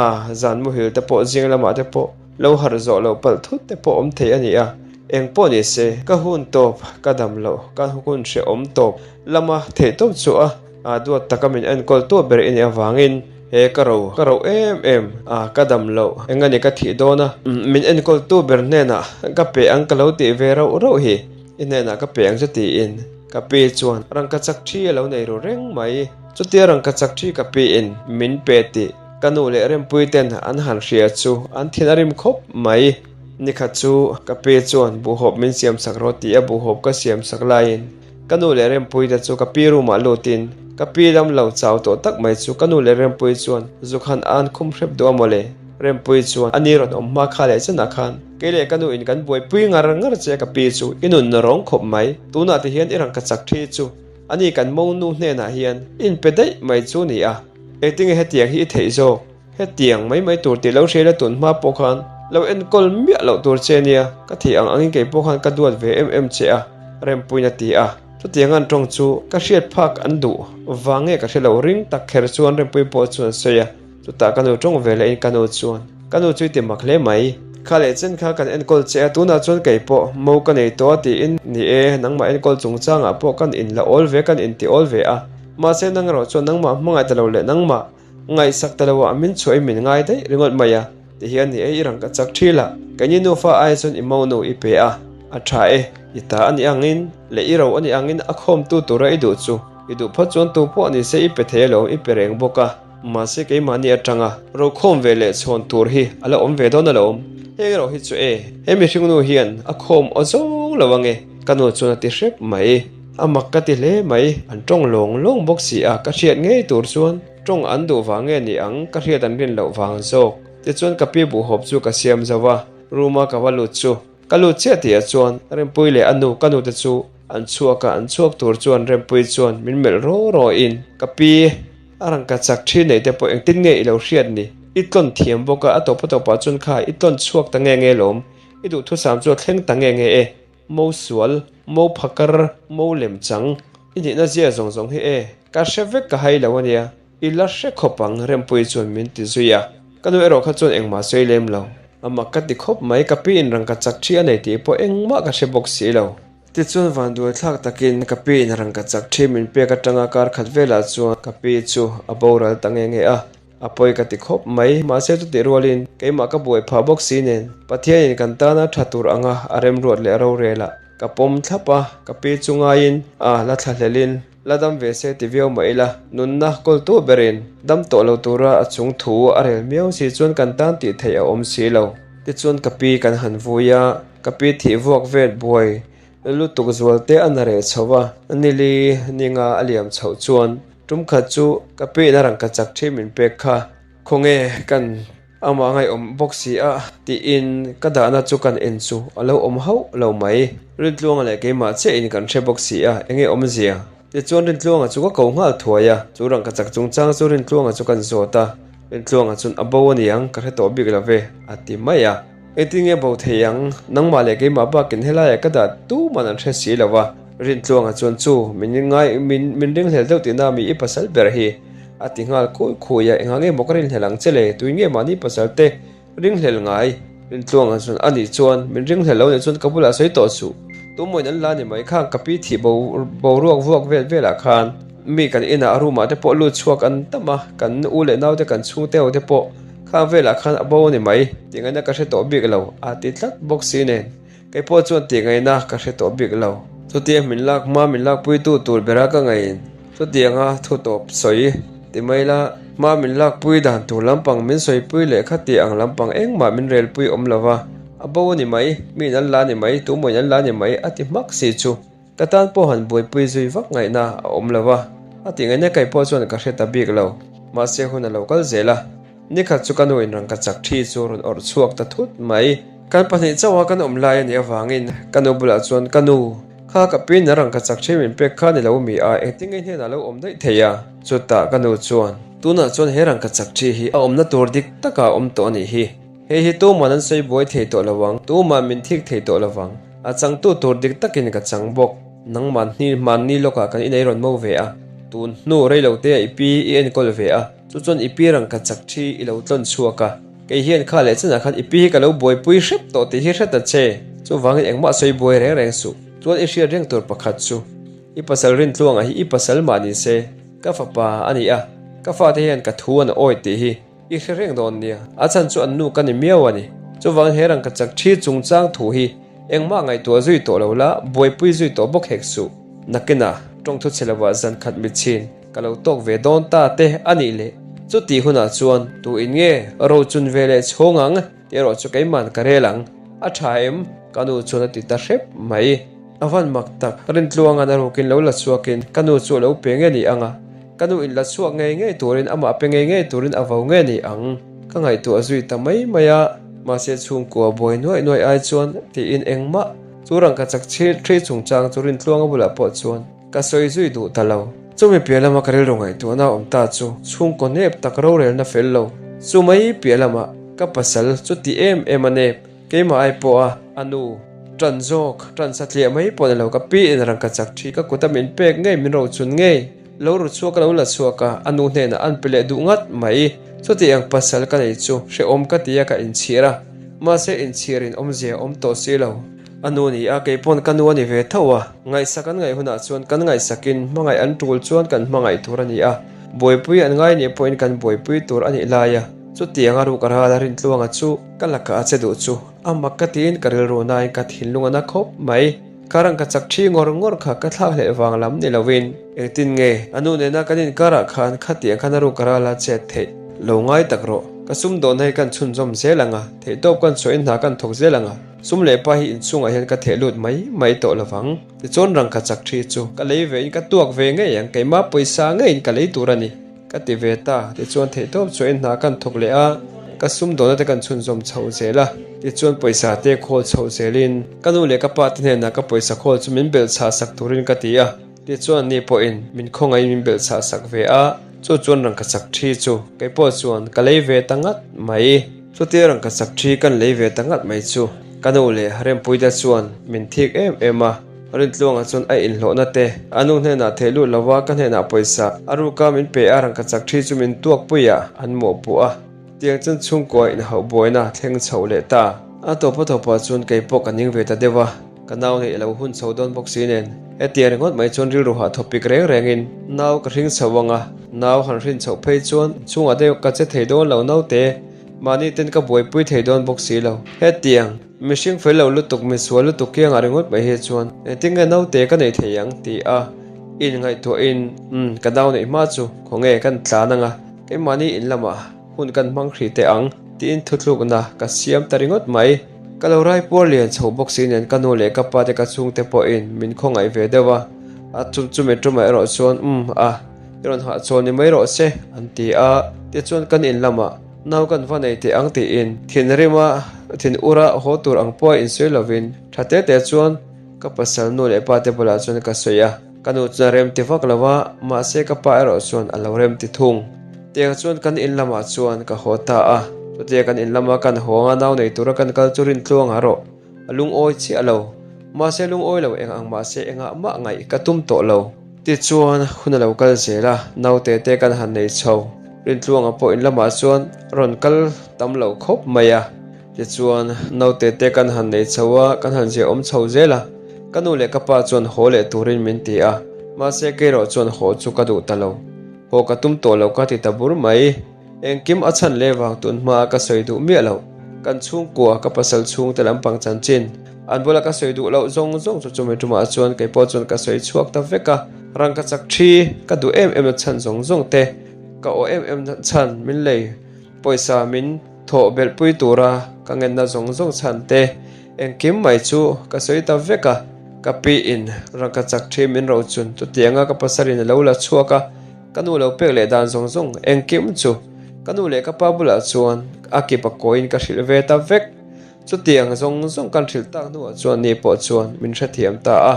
a zan muhil te pawh zing lamah te pawh, Lo harh zawh loh palh thut te pawh awm thei a ni a, eng pawh ni se, ka hun tawp, ka dam loh, ka hun hrehawm tawp lama theih tawp chu a, a duat taka min enkawl tu ber i nih avangin he ka ro, ka ro em em a, ka dam loh, eng a ni ka thih dawn a, min enkawl tu ber hnenah ka pe ang ka lo tih ve rauh rauh hi, i hnenah ka pe ang che tiin ka pi chuan rangkachak thi a lo nei ru reng mai, chutia rangkachak thi ka piin min pe tih. Ka nu leh Rempuii ten an han hria chu an thin a rim khawp mai. Nikhat chu ka pi chuan buhhawp min siam sak rawh tih a buhhawp ka siam sak laiin ka nu leh Rempuii te chu ka pi room ah lutin ka pi lam lo chau tawh tak mai chu ka nu leh Rempuii chuan zuk han an khum hrep duh a mawle. Rempuii chuan a ni rawn awm hma kha leh chenah khan kei leh ka nu in kan buaipui ngar ngar che ka pi chu i nun rawng khawp mai. Tunah ti hian i rangkachak thi chu a ni kan monu hnenah hian in pe daih mai chu ni a. Engtinge hetiang hi i theih zawk? Hetiang mai mai tur tih lo hria ila tun hma pawh khan lo enkawl miah loh tur che nia, ka theih ang angin kei pawh khan ka duat ve em em che a, Rempuiin a ti a. Chutiang an tawng chu ka hriat phak an duh vang nge ka hre lo ring tak kher chuan Rempuii pawh chuan a sawi a. Chutah ka nu tawng ve lehin ka nu chuan, Ka nu chu i ti mak hle mai. Kha leh chen kha kan enkawl che a, tunah chuan kei pawh mo ka nei tawh a tiin, Ni e, nangmah enkawl chungchangah pawh kan inla awl ve, kan inti awl ve a. Mahse nang erawh chuan nangmah hmangaih ta lo leh nangmah Ngaihsak ta lo ah min chhuah i min ngai daih ringawt mai a, ti hian ni e i rang ka chak thil a, keini nufa ai chuan i monu i pe a, a tha e, i ta a nih angin leh i ro a nih angin a khawmtu tura i duh chu i duh phawt chuan tu pawh ni se i pe thei alawm i pe reng bawk a, mahse keimahni atanga ro khawm ve leh chhawn tur hi a la awm ve dawn alawm, heng erawh hi chu e, he mihring nu hian a khawm aw zawng lo ange ka nu chuan a ti hrep mai, a mak ka ti hle mai, an tawng lawng lawng bawk si a, ka hriat ngei tur chuan. Tawng an duh vang nge ni ang, ka hriat an rin loh vang zawk. Tichuan ka pi buhhawp chu ka siam zo a, room a ka va lut chu. Ka lut chiah tihah chuan Rempuii leh a nu ka nute chu an chhuak a, an chhuak tur chuan Rempuii chuan min melh raw raw in, Ka pi, a rangka chak thi nei te pawh engtin nge i lo hriat ni? I tlawn thiam bawk a, a tawp a tawpah chuan kha i tlawn chhuak ta nge nge lawm, i duhthusam chu a thleng ta nge nge e. Mo sual, mo phakar, mo lem chang, i nihna zia zawng zawng hi e, ka hre vek ka hai lo ania, i la hre khawp ang Rempuii chuan min ti zui a. Ka nu erawh kha chuan engmah sawi lem lo. A mak ka ti khawp mai, ka pi in rangka chak thi a nei tih pawh engmah ka hre bawk si lo. Tichuan vanduai thlak takin ka pi in rangka chak thi min pek atanga kar khat velah chuan ka pi chu a boral ta nge nge a. A pawi ka ti khawp mai, mahse chutih rualin keimah ka buai phah bawk si nen Pathianin kan tana tha tur anga a remruat leh a rorelah ka pawm thlap a, ka pi chu ngaiin a la thla hlelin la dam ve se ti viau mah ila, nunna kawltu berin dam tawh lo tura a chung thu a rel miau si chuan kan tan tih theih a awm si lo. Tichuan ka pi kan han vui a, ka pi thih vuak vet buai lutuk zual te a na reh chho a, nili ninga a liam chhoh chuan Tum khat chu ka pehna rangka chak thin min pek kha, khawnge kan amah ngaihawm bawk si a tiin ka dahna chu kan en chu a lo awm hauh lo mai. Rintluanga leh keimah chiah in kan hre bawk si a, enge awmzia? Tichuan Rintluanga chu ka ko nghal thuai a, chu rangka chak chungchang chu Rintluanga chu kan zawt a, Rintluanga chuan a bo aniang ka hre tawh bik lo ve a ti mai a. Engtin nge bo thei ang? Nangmah leh keimah bakin helaiah ka dah tuman an hre si lo a. Rintluanga chuan chu min ngai min min ringhlel deuh tihna mi i pasal ber hi a ti nghal khui khui a, engah nge maw ka rinhlel ang che le? Tui nge mahni pasal te ringhlel ngai? Rintluanga chuan a nih chuan min ringhlel lo nih chuan ka bulah sawi tawh suh. Tumawiin an la ni mai khang ka pi thih bo boruak vuak vel velah khan mi kan inah a room ah te pawh lut chhuak an tam a, kan u leh naute kan chhungte ho te pawh Khang velah khan a bo a ni mai, tih ngaihna ka hre tawh bik lo, a ti tlat bawk si nen. Kei pawh chuan tih ngaihna ka hre tawh bik lo. Chutia min lak hma min lakpuitu tur bera ka ngaiin chutianga thu tawp sawi ti mai la, hma min lakpui dan tur lampang min sawipui leh kha tih ang lampang engmah min relpui awm lo va, a bo a ni mai, miin an la ni mai, tumawiin an la ni mai a ti hmak si chu. Ka tan pawh han buaipui zui vak ngaihna a awm lo va, a tih ngaihna kai pawh chuan ka hre ta bik lo. Mahse hun a lo kal zel a, nikhat chu ka nu in rangka chak thi chu rawn awrh chhuak ta thut mai. Kan pahnih chauha kan awm lai a nih avangin ka nu bulah chuan ka nu, kha ka pin a rangka chak thi min pek kha ni lo mi a, engtin nge hnenah lo awm daih thei a? Chutah ka nu chuan, Tunah chuan he rangka chak thi hi a awmna tur dik takah a awm tawh a nih hi. Hei hi tuman an sawi buai thei tawh lo ang, tuman min thik thei tawh lo vang. A changtu tur dik takin ka chang bawk. Nangman hni hmanni lawkah kan inei rawn mo ve a, tun hnu reilo te ah i pi i enkawl ve a, chu chuan i pi rangka chak thi i lo tlawn chhuak a. Kei hian kha leh chenah khan i pi hi ka lo buaipui hrep tawh tih hi hre ta che. Chuvangin engmah sawi buai reng reng suh. Chuan i hriat reng tur pakhat chu i pasal Rintluanga hi i pasal mah ni se, ka fapa a ni a, ka fate hian ka thu an awi tih hi. I hre reng dawn nia, a chhan chu an nu ka ni miau a ni. Chuvangin he rangka chak thi chungchang thu hi engmah ngaihtuah zui tawh lo la, buaipui zui tawh bawk hek suh. Nakinah, tawngthu chhe lovah zan khat mitchhin ka lo tawk ve dawn ta te a nih leh. Chutih hunah chuan tu in nge rochun ve leh chhawng ang tih erawh chu keiman ka rel ang. A tha em? Ka nu chuan a ti ta hrep mai. A van mak tak, Rintluanga'n a rukin lo la chhuakin ka nu chu a lo pe nge ni ang a? Ka nu in la chhuak ngei ngei turin amah pe ngei ngei turin a vo nge ni ang? Ka ngaihtuah zui ta mai mai a, mahse chhungkua buai nuaih nuaih ai chuan tiin engmah chu rangka chak chhir thri chungchang chu Rintluanga bulah pawh chuan ka sawi zui duh ta lo. Chumi piah lama ka rilru ngaihtuahna awm ta chu chhungkaw nep tak rorelna fel lo. Chu mai piah lamah ka pasal chu ti em em a nep, keimah ai pawha a nu tan zawk tan satliah mai pawh ni lo ka pi in rangka chak thi ka kuta min pek ngei min rochun ngei lo ru chhuak a lo la chhuak a, a nu hnenah an pe leh duh ngat mai. Chuti ang pasal ka nei chu hrehawm ka ti a ka inchhir a, mahse inchhir in awmzia awm tawh si lo. A nu ni a, keipawn ka nu a ni ve tho a, ngaihsak an ngaih hunah chuan kan ngaihsakin hmangaih an tul chuan kan hmangaih tur a ni a, buaipui an ngai nih pawhin kan buaipui tur a nih lai a, chutiang a ruk a ral a Rintluanga chu ka lakah a che duh chu a mak ka tiin ka rilru nain ka thinlung a na khawp mai. Ka rang ka chak thi ngawr ngawr kha ka thlak hleh vang lam ni lovin engtin nge a nu nena kan inkarah khan khatiang khan a ruk a ral a chet theih lo ngai tak rawh. Ka sumdawnna hi kan chhunzawm zel ang a, theihtawp kan chhuahin hna kan thawk zel ang a, sum leh pa hi inchhungah hian ka theh lut mai mai tawh lovang. Tichuan rang ka chak thi chu ka lei ve in ka tuak ve ngei ang, keimah pawisa ngeiin ka lei tur a ni. Ka ti ve ta, tichuan theihtawp chuan hna kan thawk leh a, ka sumdawnna te kan chhunzawm chho zel a, tichuan pawisa te khawl chho zelin ka nu leh ka pa te hnenah ka pawisa khawl chu min belh chhah sak turin ka ti a, tichuan ni pawhin min khawngaihin min belh chhah sak ve a, chu chuan rangkachak thi chu keipawh chuan ka lei ve ta ngat mai. Chutia rangkachak thi kan lei ve ta ngat mai chu ka nu leh Rempuite chuan min thik em em a. Rintluangah chuan a inhlawhna te a nu hnenah theih lut lova ka hnenah pawisa a ruka min pe a rangkachak thi chu min tuakpui a an mawhpuh a. Tiang chuan chhungkua inhauh buaina thleng chhoh leh ta. A tawpa tawpah chuan kei pawh ka ning ve ta deuh a, ka nau neih a lo hun chho dawn bawk si nen. Hetiang ringawt mai chuan rilru hah thawpik reng rengin nau ka hring chho ang a, nau han hrin chhoh phei chuan chhungah deuh ka che thei dawn lo naute, mahni ten ka buaipui thei dawn bawk si lo. Hetiang. Mihring fel lo lutuk, misual lutuk kiangah ringawt mai hi chuan engtin nge naute ka nei thei ang ti a in ngaihtuahin umm ka nau neih hma chu khawnge kan tlan anga keimahni in lamah hun kan hmang hrih teh ang tiin thuthlukna ka siam ta ringawt mai. Ka lo raipuar lian chho bawk si nen ka nu leh ka pa te ka chhungte pawhin min khawngaih ve deuh a, a chumi tumah erawh chuan umm a i rawn hahchawl ni mai rawh se an ti a, tichuan kan in lamah Nau kan va nei teh ang tiin thinrima thin ura haw tur ang pawha insawi lovin tha te te chuan ka pasal nu leh pa te bulah chuan ka sawi a, ka nu chuan a rem ti vak lo a, mahse ka pa erawh chuan a lo rem ti thung. Tiang chuan kan in lamah chuan ka haw ta a, chutia kan in lama kan haw anga nau nei tura kan kal chu Rintluang a rawh. A lungawi chiah lo. Mahse lungawi lo eng ang mahse engah mah ngaih ka tum tawh lo. Tichuan hun a lo kal zel a, naute te kan han nei chho. Rintluanga pawh in lamah chuan rawn kal tam lo khawp mai a. Tichuan naute te kan han nei chho a, kan han ziahawm chho zel a. Ka nu leh ka pa chuan haw leh turin min ti a, mahse keirawh chuan haw chu ka duh ta lo. Haw ka tum tawh lo ka ti ta bur mai. Engkim a chhan leh vang tun hmaa ka sawi duh miah loh. Kan chhungkua, ka pasal chhungte lampang chanchin, an bula ka sawi duh loh zawng zawng chu chumi tumah chuan kei pawh chuan ka sawi chhuak ta vek a. Rangka chak thi, ka duh em em na chhan zawng zawng te, ka aw em em na chhan min lei pawisa min thawh belhpui tura ka ngenna zawng zawng chhan te, engkim mai chu ka sawi ta vek a. Ka piin rangka chak thi min rochun chutianga ka pasalin a lo la chhuak a. Ka nu lo pek leh dan zawng zawng engkim chu ka nu leh ka pa bulah chuan a kip a kawiin ka hrilh ve ta vek. Chutiang zawng zawng kan hrilh tak hnuah chuan ni pawh chuan min hrethiam ta a.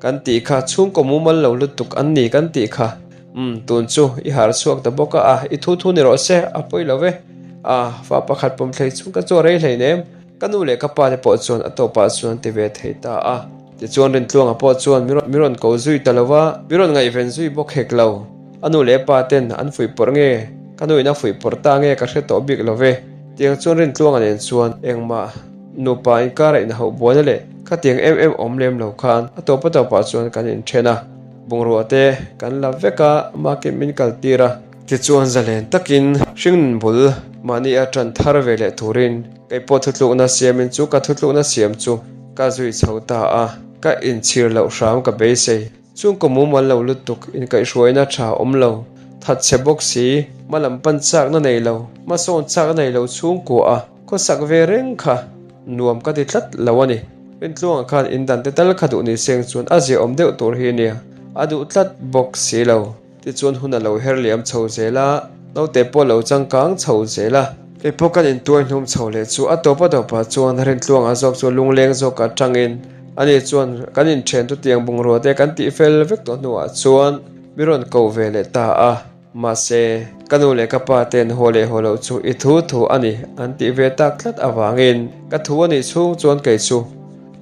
Kan tih kha chhungkaw mumal lo lutuk an ni kan tih kha. Umm tun chu i harh chhuak ta bawk a, a i thu thu ni rawh se a pawi lo ve. A fa pakhat pawm thlei chung ka chaw rei hleinem. Ka nu leh ka pa te pawh chuan a tawpah chuan an ti ve thei ta a. Tichuan Rintluanga pawh chuan mi rawn ko zui ta lo va, mi rawn ngaihven zui bawk hek lo. A nu leh pa ten an fuihpawrh nge, ka nuin a fuihpawrh ta nge ka hre tawh bik lo ve. Tiang chuan Rintluanga nen chuan engmah nupa inkara inhauh buaina leh khatiang em em awm lem lo khan a tawpa tawpah chuan kan inthen a. Bungrua te kan la vek a, market min kal tir a. Tichuan zalen takin hringnun bul mahni a tan thar ve leh turin Kei pawh thutlukna siamin chu ka thutlukna siam chu ka zui chho ta a, ka inchhir loh hram ka beisei. Chhungkaw mumal lo lutuk, inkaihhruaina tha awm lo, thatchhe bawk si, hma lam pan chakna nei lo, hmasawn chakna nei lo chhungkua a khawsak ve reng kha nuam ka ti tlat lo a ni. Rintluanga khan indan te tal kha duh ni seng chuan a ziaawm deuh tur hi nia, a duh tlat bawk si lo. Tichuan hun a lo her liam chho zel a, naute pawh lo changkang chho zel a. Kei pawh kan intuai hnum chho leh chu a tawp a tawpah chuan Rintluanga zawk chu lungleng zawk atangin ani chuan kan inthen chutiang bungrua te kan tih fel vek tawh hnuah chuan. Mi rawn ko ve leh ta a, mahse, ka nu leh ka pa ten haw leh haw loh chu i thu thu a ni an tih ve tak tlat avangin ka thu a nih chhung chuan kei chu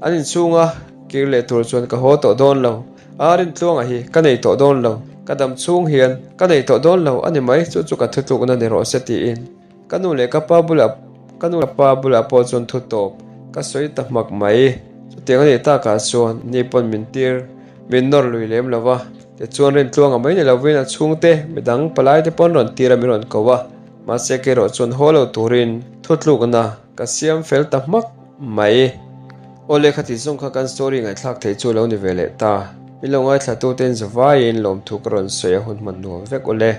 an inchhunga kir leh tur chuan ka haw tawh dawn lo. A Rintluanga hi ka nei tawh dawn lo, ka dam chhung hian ka nei tawh dawn lo a ni mai, chu chu ka thutlukna ni rawh se tiin Ka nu leh ka pa bulah ka nu leh pa bulah pawh chuan thu tawp ka sawi ta hmak mai. Chutiang a nih takah chuan ni pawn min tir min nawr lui lem lo va, tichuan Rintluanga mai ni lovin a chhungte midang palai te pawn rawn tir a min rawn ko a, mahse kerawh chuan haw lo turin thutlukna ka siam fel ta hmak mai. Aw lehkha tih zawng kha kan story ngaihthlak theih chu lo ni ve leh ta. Min lo ngaithla tuten zavaiin lawmthu ka rawn sawi a hun hman nuam vek aw le.